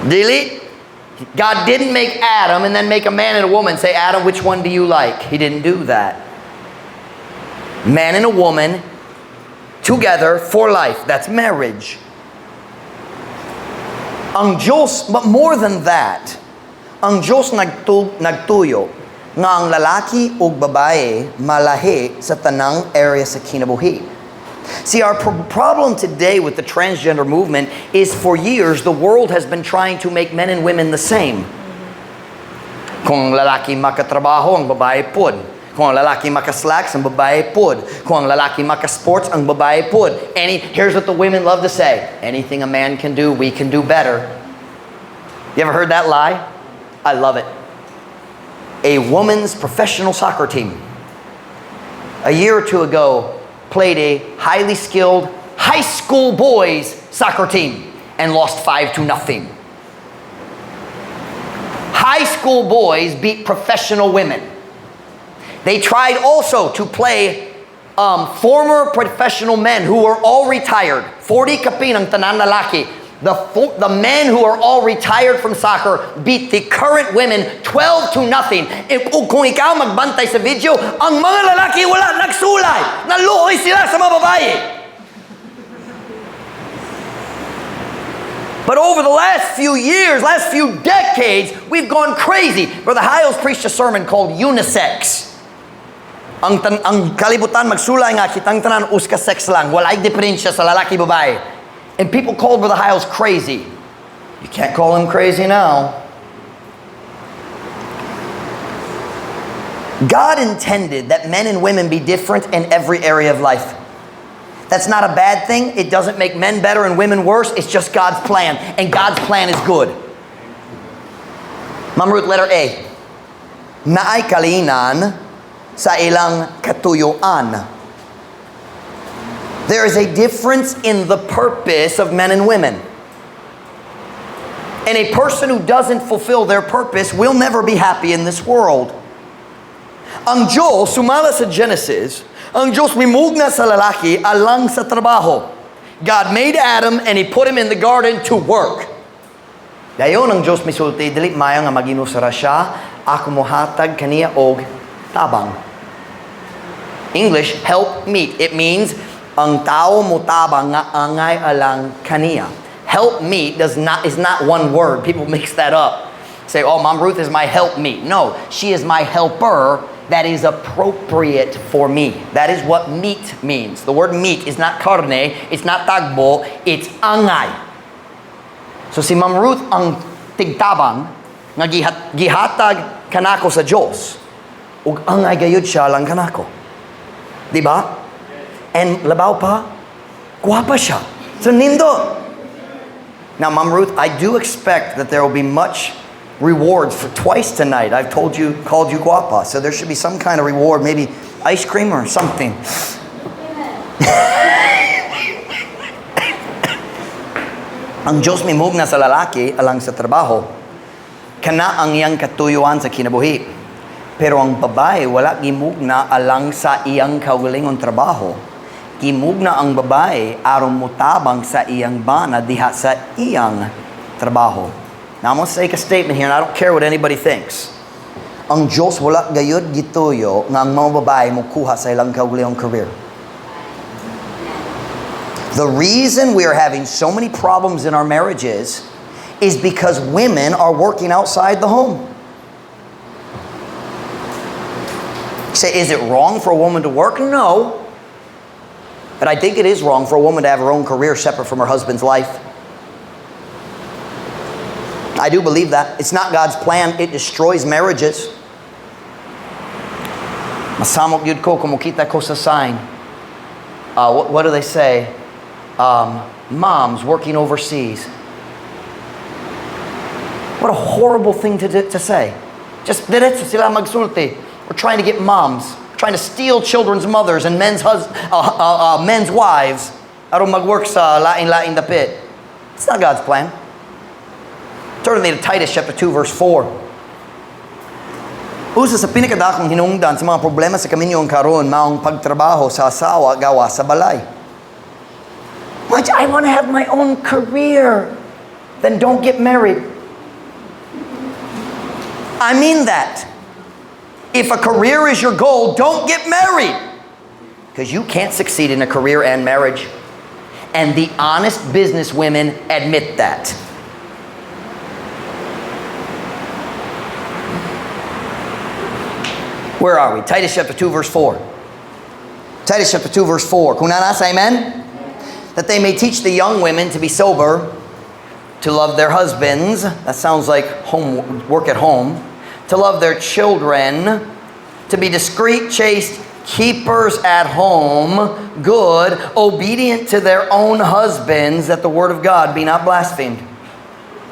Dili? God didn't make Adam and then make a man and a woman, say, "Adam, which one do you like?" He didn't do that. Man and a woman together for life. That's marriage. Ang Diyos, but more than that, ang Diyos nagtuyo nga ang lalaki ug babae malahi sa tanang area sa kinabuhi. See, our problem today with the transgender movement is for years the world has been trying to make men and women the same. Kung ang lalaki makatrabaho, ang babae pod. Kung ang lalaki makaslacks, ang babae pod. Kung ang lalaki makasports, ang babae pod. Here's what the women love to say: "Anything a man can do, we can do better." You ever heard that lie? I love it. A woman's professional soccer team, a year or two ago, played a highly skilled high school boys soccer team and lost 5-0. High school boys beat professional women. They tried also to play former professional men who were all retired. 40 kapin ang tanan lalaki. The men who are all retired from soccer beat the current women 12-0. Kung ikaw magbantay sa video, ang mga lalaki wala nagsulay. Naluoy sila sa mga babae. But over the last few years, last few decades, we've gone crazy. Brother Hiles preached a sermon called Unisex. Ang kalibutan magsulay nga kitang tanan usa ka sex lang, walay diferensya sa lalaki babae. And people called Brother Hyles crazy. You can't call him crazy now. God intended that men and women be different in every area of life. That's not a bad thing. It doesn't make men better and women worse. It's just God's plan. And God's plan is good. Ma'am Ruth, letter A. Naay kalinan sa ilang katuyuan. There is a difference in the purpose of men and women. And a person who doesn't fulfill their purpose will never be happy in this world. Ang Diyos, sumala sa Genesis, ang Diyos mimugna sa lalaki alang sa trabaho. God made Adam and He put him in the garden to work. Dayon ang Diyos misulti, "Dili maayo nga mag-inusa ra siya, ako mohatag kaniya og tabang." English, help meet. It means ang tao motabang nga angay alang kaniya. Help meet does not is not one word. People mix that up. Say, "Oh, Mom Ruth is my help meet." No, she is my helper that is appropriate for me. That is what meet means. The word meet is not karne, it's not tagbo, it's angay. So si Ma'am Ruth ang tigtabang nga gihatag kanako sa Dios. Ug angay gayud siya lang kanako. Di ba? And labaw pa, guwapa siya. So nindot. Now, Ma'am Ruth, I do expect that there will be much rewards for twice tonight. I've told you, called you guapa. So there should be some kind of reward, maybe ice cream or something. Ang Diyos mimugna sa lalaki alang sa trabaho. Kana ang iyang katuyuan sa kinabuhi. Pero ang babae wala gimugna alang sa iyang kaugalingong trabaho. Gimugna ang babae aron motabang sa iyang bana diha sa iyang trabaho. Now, I'm going to make a statement here and I don't care what anybody thinks. Ang Diyos wala gayud gituyo nga ang mga babae mokuha sa ilang kaugalingong career. The reason we are having so many problems in our marriages is because women are working outside the home. You say, "Is it wrong for a woman to work?" No. But I think it is wrong for a woman to have her own career separate from her husband's life. I do believe that. It's not God's plan. It destroys marriages. Masamok gyud ko kung mokita ko sa sign. What do they say? Moms working overseas. What a horrible thing to say. Just diretso sila magsulti. We're trying to get moms, trying to steal children's mothers and men's wives aron mag-work sa lain-lain dapit. It's not God's plan. Turn with me to Titus chapter 2 verse 4. Usa sa pinakadakong hinungdan sa mga problema sa kaminyong karon maong pagtrabaho sa asawa gawa sa balay. "Much I want to have my own career." Then don't get married. I mean that. If a career is your goal, don't get married. Because you can't succeed in a career and marriage. And the honest business women admit that. Where are we? Titus chapter 2 verse 4. Titus chapter 2 verse 4. Kung naa na, amen? That they may teach the young women to be sober, to love their husbands. That sounds like home work at home. To love their children, to be discreet, chaste, keepers at home, good, obedient to their own husbands, that the word of God be not blasphemed.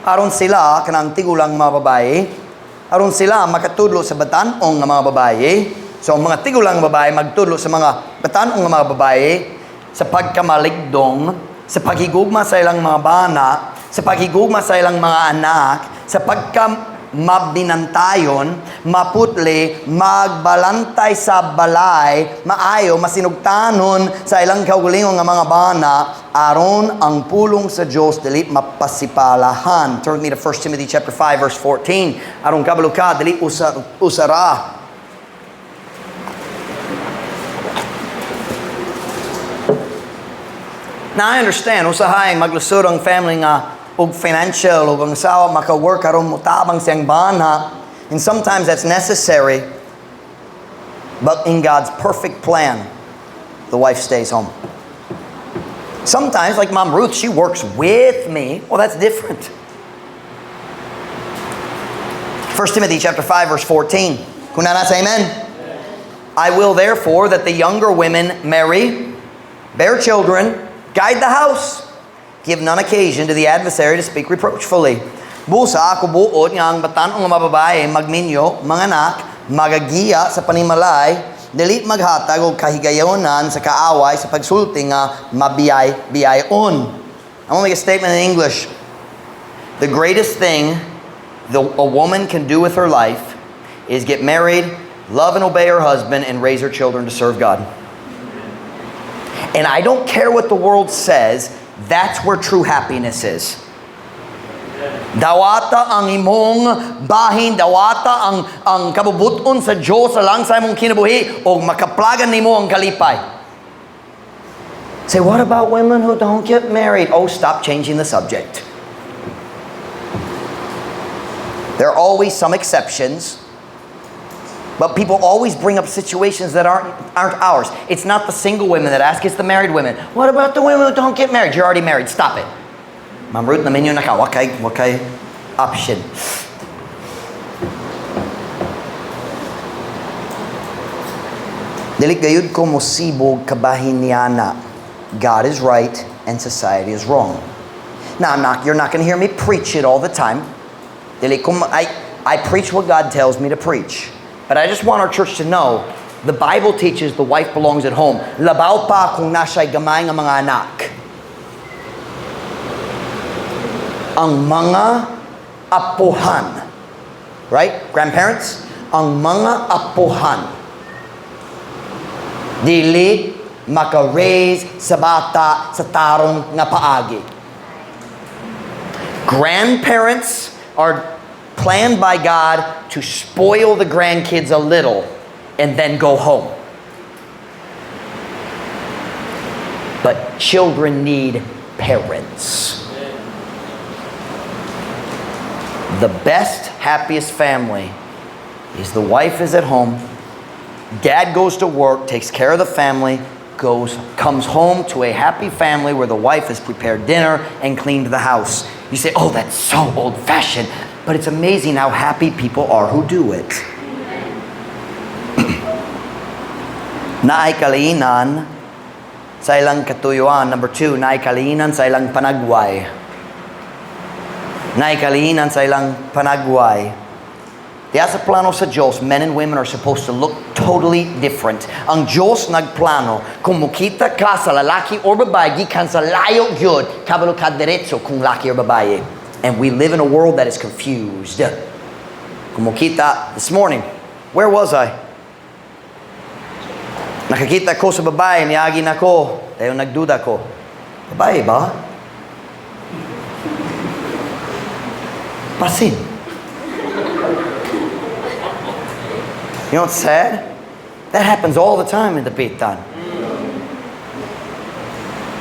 Aron sila, kanang tigulang mga babae, aron sila makatudlo sa batan-ong nga mga babae. So ang mga tigulang babae magtudlo sa mga batan-ong nga mga babae sa pagkamaligdong, sa paghigugma sa ilang mga bana, sa paghigugma sa ilang mga anak, sa pagkamabinantayon, maputli, magbalantay sa balay, maayo, masinugtanon sa ilang kaugalingon nga mga bana, aron ang pulong sa Dios dili mapasipalahan. Turn me to 1 Timothy chapter 5 verse 14. Aron kabalo ka, dili usara. Now I understand, usahay maglusod ang family nga og financial og ang asawa maka-work aron motabang siyang bana. And sometimes that's necessary. But in God's perfect plan, the wife stays home. Sometimes, like Mom Ruth, she works with me. Well, that's different. 1 Timothy chapter 5, verse 14. Kung naa na, say amen. "I will therefore that the younger women marry, bear children, guide the house, give none occasion to the adversary to speak reproachfully." Busa ako buot nga ang batan-ong nga mga babae magminyo, manganak, magagiya sa panimalay, dili maghatag og kahigayonan sa kaaway sa pagsulti nga mabiyay-biyayon. I want to make a statement in English. The greatest thing a woman can do with her life is get married, love and obey her husband, and raise her children to serve God. And I don't care what the world says, that's where true happiness is. Dawata ang imong bahin, dawata ang kabubuton sa Diyos alang sa imong kinabuhi o makaplagan nimo ang kalipay. Say, "What about women who don't get married?" Oh, stop changing the subject. There are always some exceptions. But people always bring up situations that aren't ours. It's not the single women that ask, it's the married women. "What about the women who don't get married?" You're already married. Stop it. Ma'am Ruth, naminyo na ka. Wakay option. Dili gayud ko mosibog kabahin niana. God is right and society is wrong. Now, I'm not, you're not going to hear me preach it all the time. Dili ko, I preach what God tells me to preach. But I just want our church to know the Bible teaches the wife belongs at home. Labaw pa kung naa siya'y gamay nga mga anak. Ang mga apuhan. Right? Grandparents? Ang mga apuhan. Dili maka-raise sa bata sa tarong nga paagi. Grandparents are planned by God to spoil the grandkids a little and then go home. But children need parents. The best, happiest family is the wife is at home, dad goes to work, takes care of the family, comes home to a happy family where the wife has prepared dinner and cleaned the house. You say, "Oh, that's so old-fashioned." But it's amazing how happy people are who do it. Naay kalainan sa ilang katuyuan. Number two, naay kalainan sa ilang panagway. Naay kalainan sa ilang panagway. Diya sa plano sa Diyos, men and women are supposed to look totally different. Ang Diyos nagplano, kung mukita ka sa lalaki or babae, gikan sa layo gyud, kabalo ka diretso kung laki or babae. And we live in a world that is confused. Kung mukita, this morning, where was I? Nakakita ko sa babae, niagi na ko. Dayon nagduda ko. Babae ba? Pasin. You know what's sad? That happens all the time in Dapitan.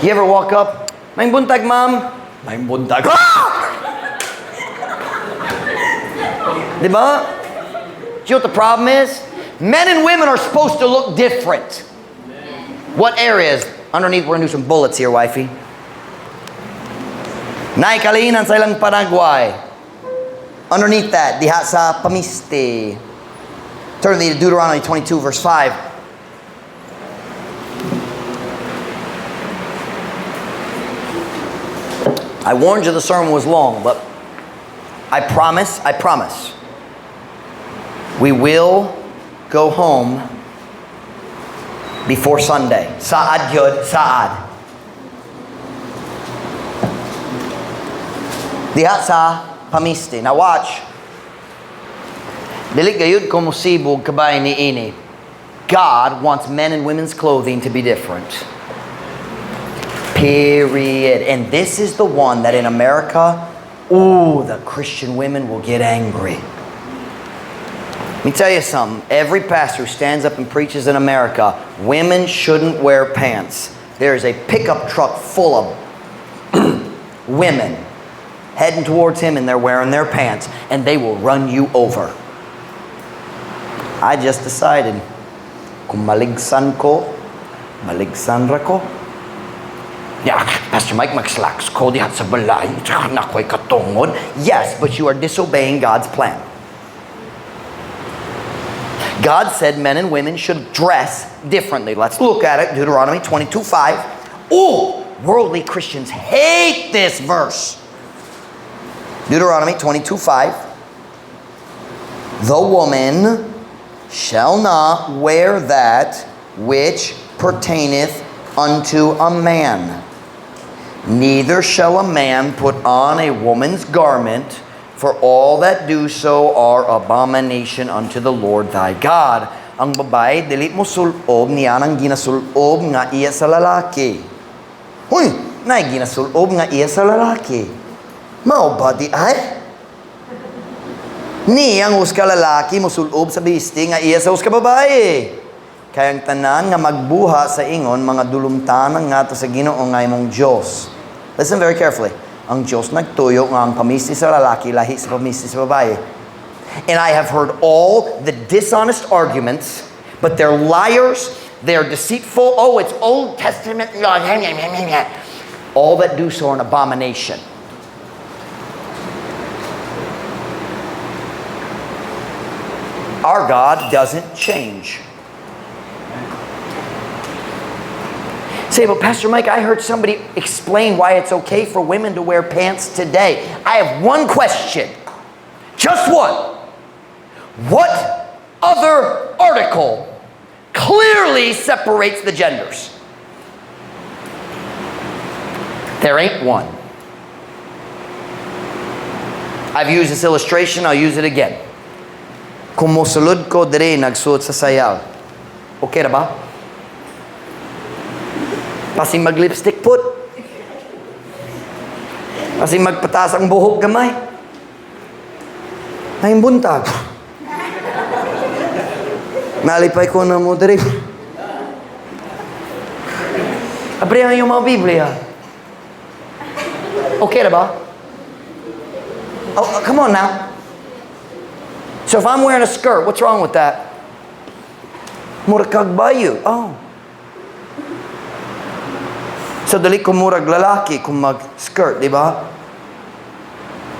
You ever walk up, "Maayong buntag, ma'am." "Maayong buntag." Ah! Diba? Do you know what the problem is? Men and women are supposed to look different. What areas? Underneath, we're going to do some bullets here, wifey. Naay kalainan sa ilang panagway. Underneath that, diha sa pamisti. Turn to Deuteronomy 22, verse 5. I warned you the sermon was long, but I promise, we will go home before Sunday. Saad gyud, saad. Diha sa pamisti. Now watch. Dili gayud ko mosibog kabahin niini. God wants men and women's clothing to be different. Period. And this is the one that in America, ooh, the Christian women will get angry. Let me tell you something. Every pastor who stands up and preaches in America, "Women shouldn't wear pants." There is a pickup truck full of women heading towards him, and they're wearing their pants, and they will run you over. I just decided Kung maligsan ko, maligsan ra ko. Yeah, Pastor Mike, mag-slacks ko diha sa balay. Na ako'y katungod. Yes, but you are disobeying God's plan. God said men and women should dress differently. Let's look at it. Deuteronomy 22:5. Oh, worldly Christians hate this verse. Deuteronomy 22:5. The woman shall not wear that which pertaineth unto a man. Neither shall a man put on a woman's garment, for all that do so are abomination unto the Lord thy God. Ang babae, dili mo sulob niya ang ginasulob nga iya sa lalaki. Huy, naay ginasulob nga iya sa lalaki. Mao ba diay? Ni ang usa ka lalaki mosulob sa bisti nga iya sa usa ka babae. Kay ang tanan nga magbuhat sa ingon mga dulumtanan ngadto sa Ginoo nga imong Dios. Listen very carefully. Ang Dios nagtuyo nga ang pamisti sa lalaki lahi sa pamisti sa babae. And I have heard all the dishonest arguments, but they're liars, they're deceitful. Oh, it's Old Testament law. All that do so are an abomination. Our God doesn't change. Say, "But Pastor Mike, I heard somebody explain why it's okay for women to wear pants today." I have one question. Just one. What other article clearly separates the genders? There ain't one. I've used this illustration, I'll use it again. Kung mosulod ko dire nagsuot sa sayal, okay ra ba? Pasing mag-lipstick pud. Pasing magpataas ang buhok gamay. Maayong buntag. Nalipay ko na mo dire. Abrihan yung mga Biblia. Okay ra ba? Oh, come on now. So if I'm wearing a skirt, what's wrong with that? Murag kag bayo. Oh. So dili ko murag lalaki kung mag-skirt, di ba?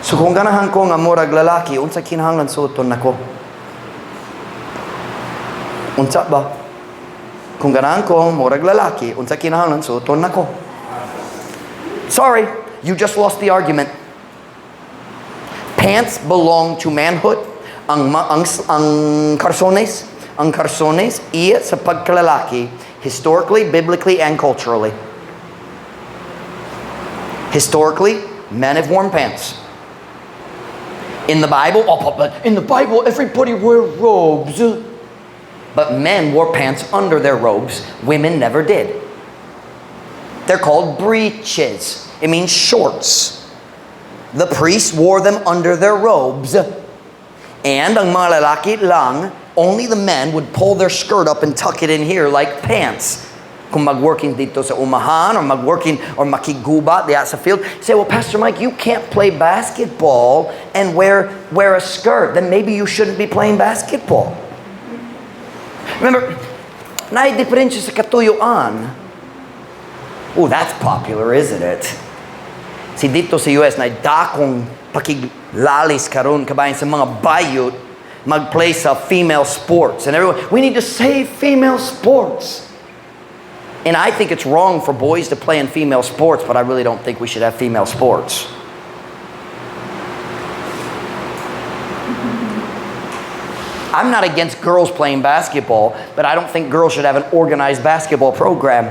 So kung ganahan ko nga murag lalaki, unsa kinahanglan suoton nako? Unsa ba? Kung ganahan ko murag lalaki, unsa kinahanglan suoton nako? Sorry, you just lost the argument. Pants belong to manhood. Ang karsones iya sa pagkalalaki, historically, biblically, and culturally. Historically, men have worn pants. In the Bible, oh, but in the Bible, everybody wear robes. But men wore pants under their robes. Women never did. They're called breeches. It means shorts. The priests wore them under their robes. And ang mga lalaki lang, only the men would pull their skirt up and tuck it in here like pants. Kung mag-working didto sa umahan or mag-working or makigguba diha sa field, say, "Well, Pastor Mike, you can't play basketball and wear a skirt." Then maybe you shouldn't be playing basketball. Remember, naay diferensya sa katuyuan. Oh, that's popular, isn't it? Si didto sa US, na dakong pakiglalis karon kabahin sa mga bayot mag-play sa female sports. And everyone, "We need to save female sports." And I think it's wrong for boys to play in female sports, but I really don't think we should have female sports. I'm not against girls playing basketball, but I don't think girls should have an organized basketball program.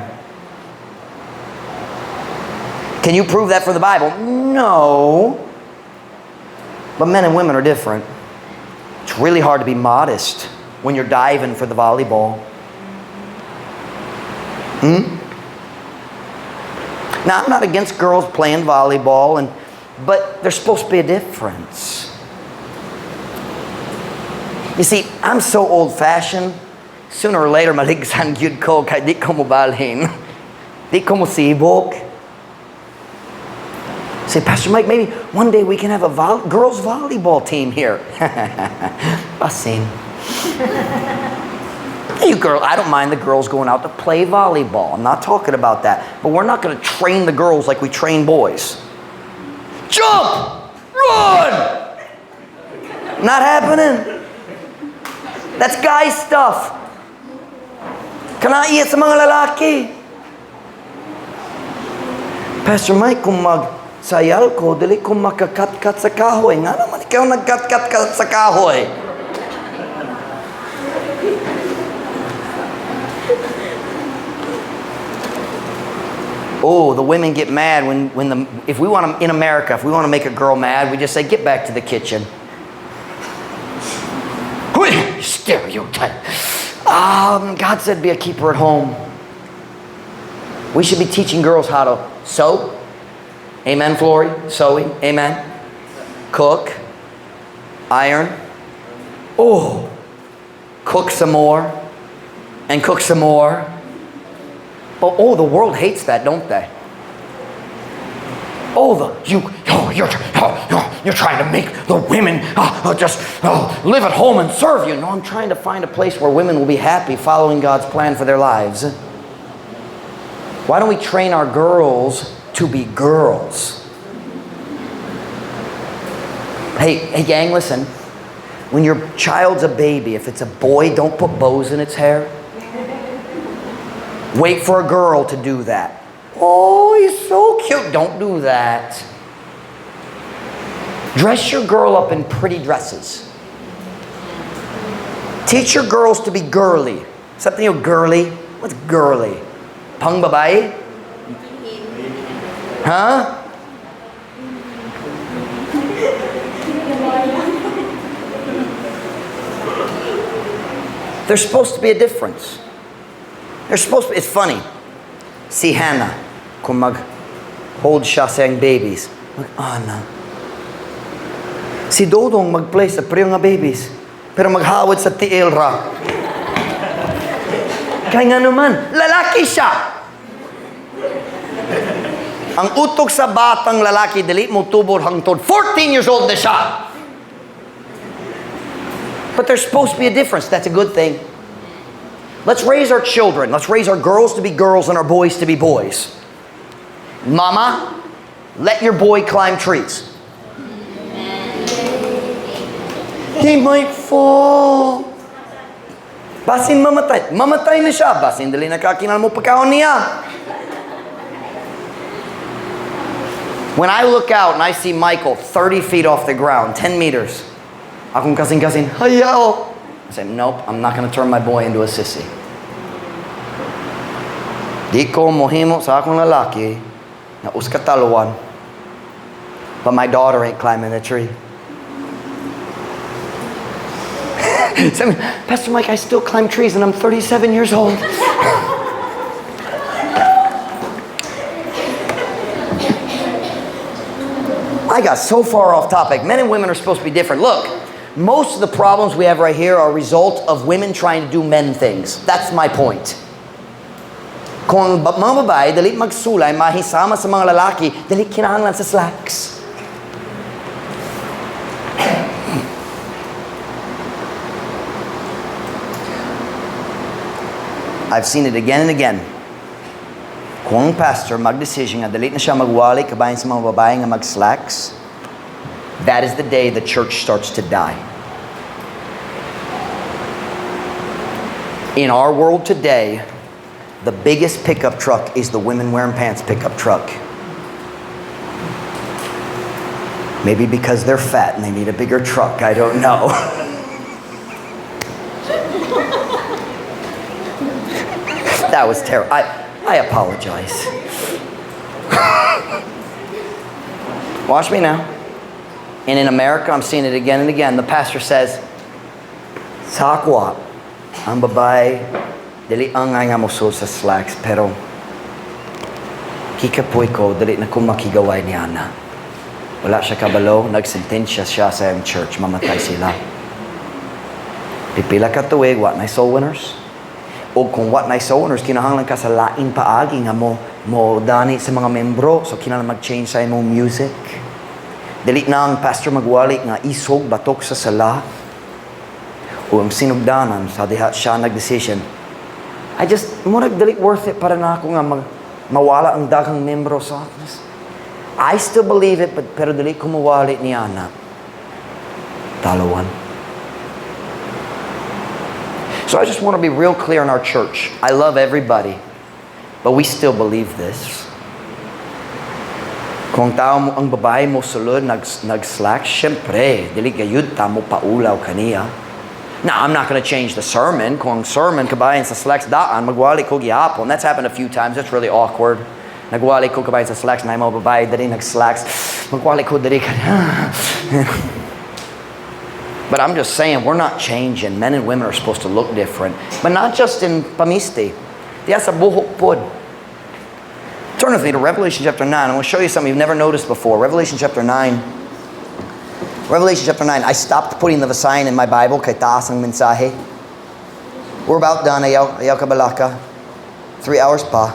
Can you prove that from the Bible? No. But men and women are different. It's really hard to be modest when you're diving for the volleyball. Now, I'm not against girls playing volleyball, but there's supposed to be a difference. You see, I'm so old-fashioned. Sooner or later, maligsan gyud ko kay di ko mobalhin. Di ko mosibok. Say, "Pastor Mike, maybe one day we can have a girls' volleyball team here." Basin. You girl, I don't mind the girls going out to play volleyball. I'm not talking about that. But we're not going to train the girls like we train boys. Jump! Run! Not happening. That's guy stuff. Kana iya sa mga lalaki. "Pastor Mike, kung magsayal ko, dili ko makakatkat sa kahoy." Nga naman ikaw nagkatkat ka sa kahoy? Oh, the women get mad when the, if we want to, in America, if we want to make a girl mad, we just say, "Get back to the kitchen." Stereotype. God said be a keeper at home. We should be teaching girls how to sew. Amen, Flory? Sewing. Amen. Cook. Iron. Oh, cook some more. And cook some more. But oh, the world hates that, don't they? Oh, the you oh, you're oh, you're trying to make the women just live at home and serve you. No, I'm trying to find a place where women will be happy following God's plan for their lives. Why don't we train our girls to be girls? Hey, hey, gang, listen. When your child's a baby, if it's a boy, don't put bows in its hair. Wait for a girl to do that. "Oh, he's so cute." Don't do that. Dress your girl up in pretty dresses. Teach your girls to be girly. Something you girly. What's girly? Pang babae? Huh? There's supposed to be a difference. There's supposed to be, it's funny. Si Hannah, kung mag-hold siya sa iyang babies, mag-ana. Si Dodong mag-play sa pareho nga babies, pero maghawad sa tiil ra. Kaya nga naman, lalaki siya. Ang utok sa batang lalaki, dili mo tubor hangtod 14 years old na siya. But there's supposed to be a difference. That's a good thing. Let's raise our children. Let's raise our girls to be girls and our boys to be boys. Mama, let your boy climb trees. "He might fall." Basin mamatay. Mamatay na siya. Basin dili na kakinahanglan mo pakaon niya. When I look out and I see Michael 30 feet off the ground, 10 meters, akong kasing-kasing, "Hayaw." I say, "Nope, I'm not going to turn my boy into a sissy." Di ko mohimo sa akong lalaki na uskatalwan. But my daughter ain't climbing the tree. "Pastor Mike, I still climb trees and I'm 37 years old." I got so far off topic. Men and women are supposed to be different. Look, most of the problems we have right here are a result of women trying to do men things. That's my point. Kung ang mga babae, dali magsulay, mahisama sa mga lalaki, dali kinahanglan sa slacks. I've seen it again and again. Kung ang pastor mag-decision nga dali na siya magwali kabahin sa mga babae nga mag-slacks, that is the day the church starts to die. In our world today, the biggest pickup truck is the women wearing pants pickup truck. Maybe because they're fat and they need a bigger truck, I don't know. That was terrible. I apologize. Watch me now. And in America, I'm seeing it again and again. The pastor says, "Sa akoa, ang babae, dili angay nga mosuot sa slacks, pero kikapoy ko, dili na ko makigaway niya na." Wala siya kabalo, nagsentensya siya sa iyang church, mamatay sila. Pipila ka tuig, wa na soul winners. O kung wa na soul winners, kinahanglan ka sa lain paagi nga mo dani sa mga membro, so kinahanglan mag-change sa imong music. Dili na ang pastor magwali nga isog batok sa sala. O ang sinugdanan sa diha siya nag-decision. I just, murag dili worth it para na ako nga mawala ang daghang membro sa office. I still believe it, but pero dili ko mawali niya na. Talawan. So I just want to be real clear in our church. I love everybody, but we still believe this. Kung tao mo, ang babae mo sulod, nag-slack, syempre, dili gayud ta mo paulaw kaniya. Now, I'm not going to change the sermon. Kung ang sermon kabahin sa slacks daan, magwali ko gihapon. That's happened a few times. That's really awkward. Nagwali ko kabahin sa slacks, na mga babae diri nag-slacks. Magwali ko diri ka. But I'm just saying, we're not changing. Men and women are supposed to look different. But not just in pamisti. Diya sa buhok pod. Turn with me to Revelation chapter 9. I'm going to show you something you've never noticed before. Revelation chapter 9. Revelation chapter 9. I stopped putting the Visayan in my Bible kay taas ang mensahe. We're about done. Ayaw, ayaw kabalaka. 3 hours pa.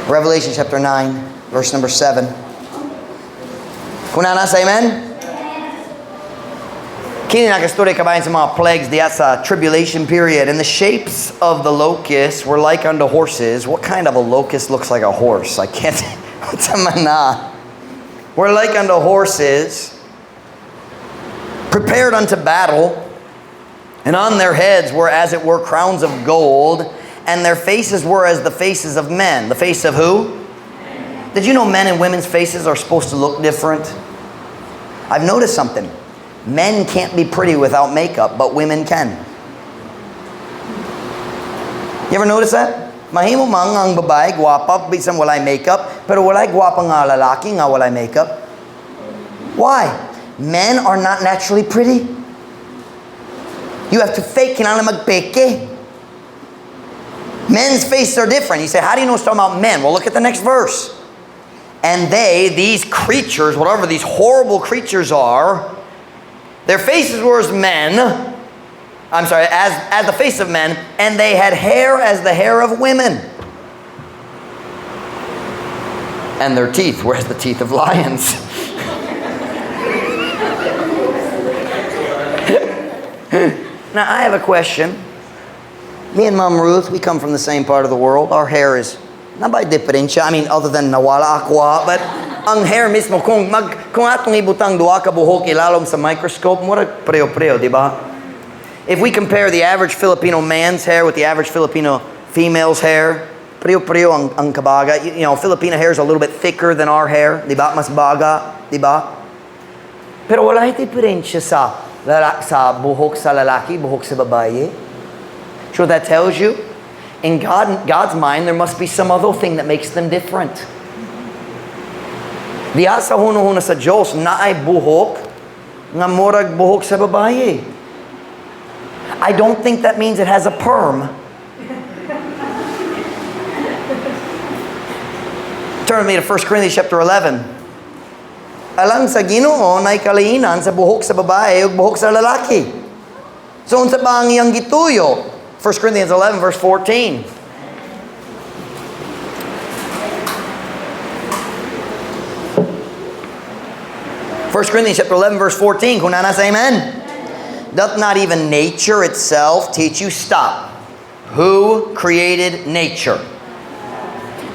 Revelation chapter 9, verse number 7. Kung naa na, say amen? Kini nakastorya kabahin sa mga plagues diya sa tribulation period. And the shapes of the locusts were like unto horses. What kind of a locust looks like a horse? I can't. Unsa man na? Were like unto horses, prepared unto battle, and on their heads were as it were crowns of gold, and their faces were as the faces of men. The face of who? Did you know men and women's faces are supposed to look different? I've noticed something. Men can't be pretty without makeup, but women can. You ever notice that? Mahimo man ang babae gwapa bisan walay makeup, pero walay gwapa nga lalaki nga walay makeup. Why? Men are not naturally pretty. You have to fake, kinahanglan magpeke. Men's faces are different. You say, "How do you know it's talking about men?" Well, look at the next verse. And they, these creatures, whatever these horrible creatures are, their faces were as men. I'm sorry, as the face of men, and they had hair as the hair of women. And their teeth were as the teeth of lions. Now, I have a question. Me and Mom Ruth, we come from the same part of the world. Our hair is not by diferensya. I mean, other than nawala ako, but ang hair mismo, kung atong ibutang duha ka buhok ilalom sa microscope, murag pareho-pareho, di ba? If we compare the average Filipino man's hair with the average Filipino female's hair, pareho-pareho ang kabaga. Filipino hair is a little bit thicker than our hair, di ba? Mas baga, di ba? Pero wala diferensya sa buhok sa lalaki, buhok sa babae. So what that tells you? In God's mind, there must be some other thing that makes them different. Diya sa hunahuna sa Diyos, naay buhok nga murag buhok sa babae. I don't think that means it has a perm. Turn with me to 1 Corinthians chapter 11. Alang sa Ginoo nay kalainan sa buhok sa babae ug buhok sa lalaki. So unsa ba ang iyang gituyo? 1 Corinthians 11 verse 14. 1 Corinthians chapter 11 verse 14. Kung naa na, say amen. Doth not even nature itself teach you? Stop. Who created nature?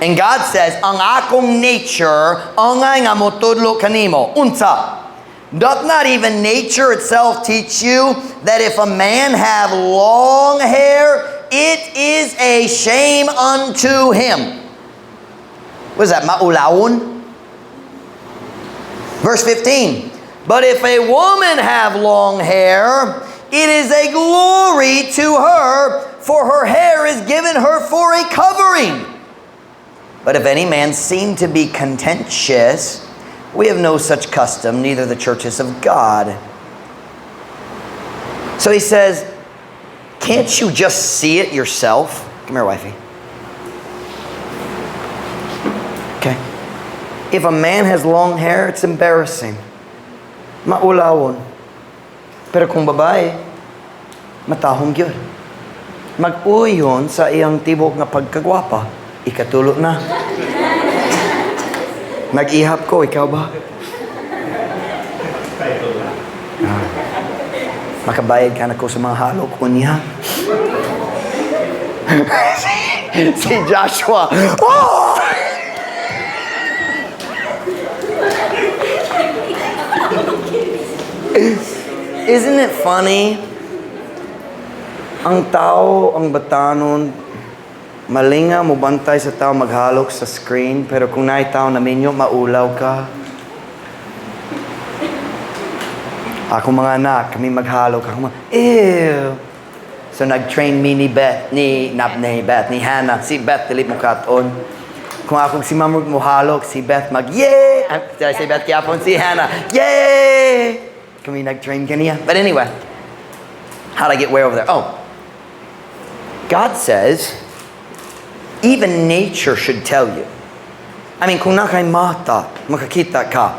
And God says, ang akong nature, angay nga motudlo kanimo. Unsa? Doth not even nature itself teach you that if a man have long hair, it is a shame unto him? What is that? Maulawon? Verse 15. But if a woman have long hair, it is a glory to her, for her hair is given her for a covering. But if any man seem to be contentious, we have no such custom, neither the churches of God. So he says, can't you just see it yourself? Come here, wifey. Okay. If a man has long hair, it's embarrassing. Maulawon. Pero kung babae, matahong gyud. Mag-uyon sa iyang tibok nga pagkagwapa. Ikatulo na. Nag-ihap ko, ikaw ba? Ah. Makabayad ka nako sa mga halok ko niya. Si Joshua, oh! Isn't it funny? Ang tao, ang batanon, malinga mo bantay sa tao maghalok sa screen, pero kung naay tao na minyo, maulaw ka. Ako mga anak, kami maghalok. Ako mga, ew. So nag-train me ni Beth, ni, not ni Beth, ni Hannah. Si Beth, dili mo katon. Kung ako si Ma'am Ruth mohalok, si Beth mag, yay! Ah, did I say Beth gyapon? Si Hannah, yay! Kami nag-train kaniya. But anyway, how'd I get way over there? Oh, God says, even nature should tell you. I mean, kung naa kay mata, makakita ka,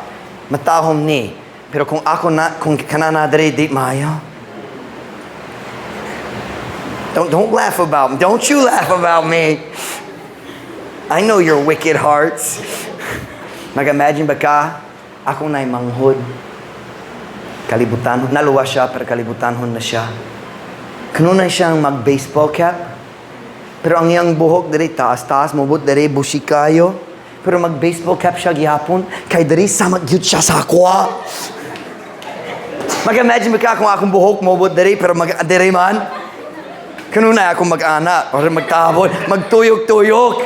matahom ni. Pero kung ako na, kung kana na diri, di maayo. Don't laugh about me. Don't you laugh about me. I know your wicked hearts. Mag-imagine ba ka, ako na'y manghod. Kalibutan, naluwas siya, pero kalibutanhon na siya. Kanunay siyang mag-baseball cap. Pero ang iyang buhok diri taas-taas, mobot diri bushy kayo. Pero mag-baseball cap siya gihapon, kay diri sama gyud siya sa akwa. Mag-imagine ba ka kung akong buhok mobot diri, pero mag diri man? Kanunay ako mag-ana, para magtabon, magtuyok-tuyok.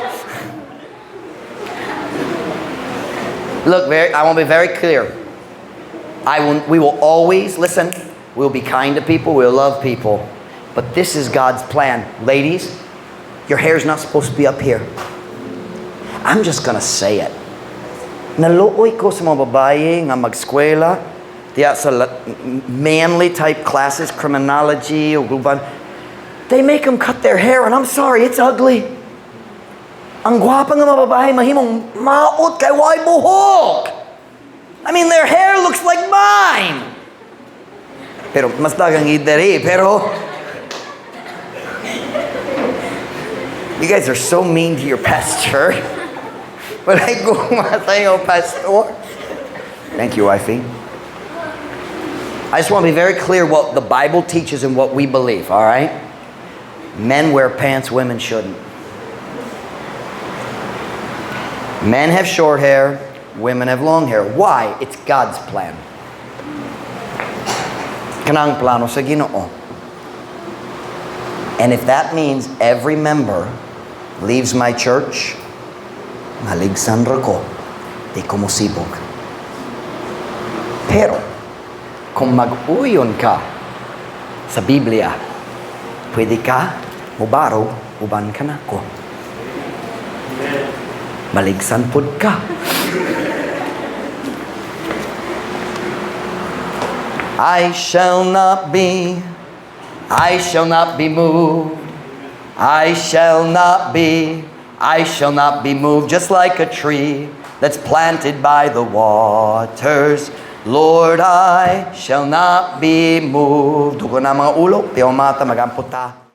Look, I want to be very clear. We will always, listen, we'll be kind to people, we'll love people. But this is God's plan. Ladies, your hair's not supposed to be up here. I'm just going to say it. Naluoy ko sa mga babae nga mag-eskwela, diya sa manly type classes, criminology, o guban. They make them cut their hair, and I'm sorry, it's ugly. Ang gwapa nga mga babae, mahimong maot kay way buhok. I mean, their hair looks like mine. Pero mas dagang idari, pero you guys are so mean to your pastor. But I go masayo, pastor. Thank you, wifey. I just want to be very clear what the Bible teaches and what we believe, all right? Men wear pants, women shouldn't. Men have short hair, women have long hair. Why? It's God's plan. Kanang plano sa Ginoo. And if that means every member leaves my church, maligsan ra ko, di ko mosibog. Pero, kung mag-uyon ka sa Biblia, pwede ka mubarog, uban ka nako. Maligsan pud ka. I shall not be, I shall not be moved. I shall not be, I shall not be moved, just like a tree that's planted by the waters. Lord, I shall not be moved. Dugo na mga ulo, tiyaw mata, magampot ta.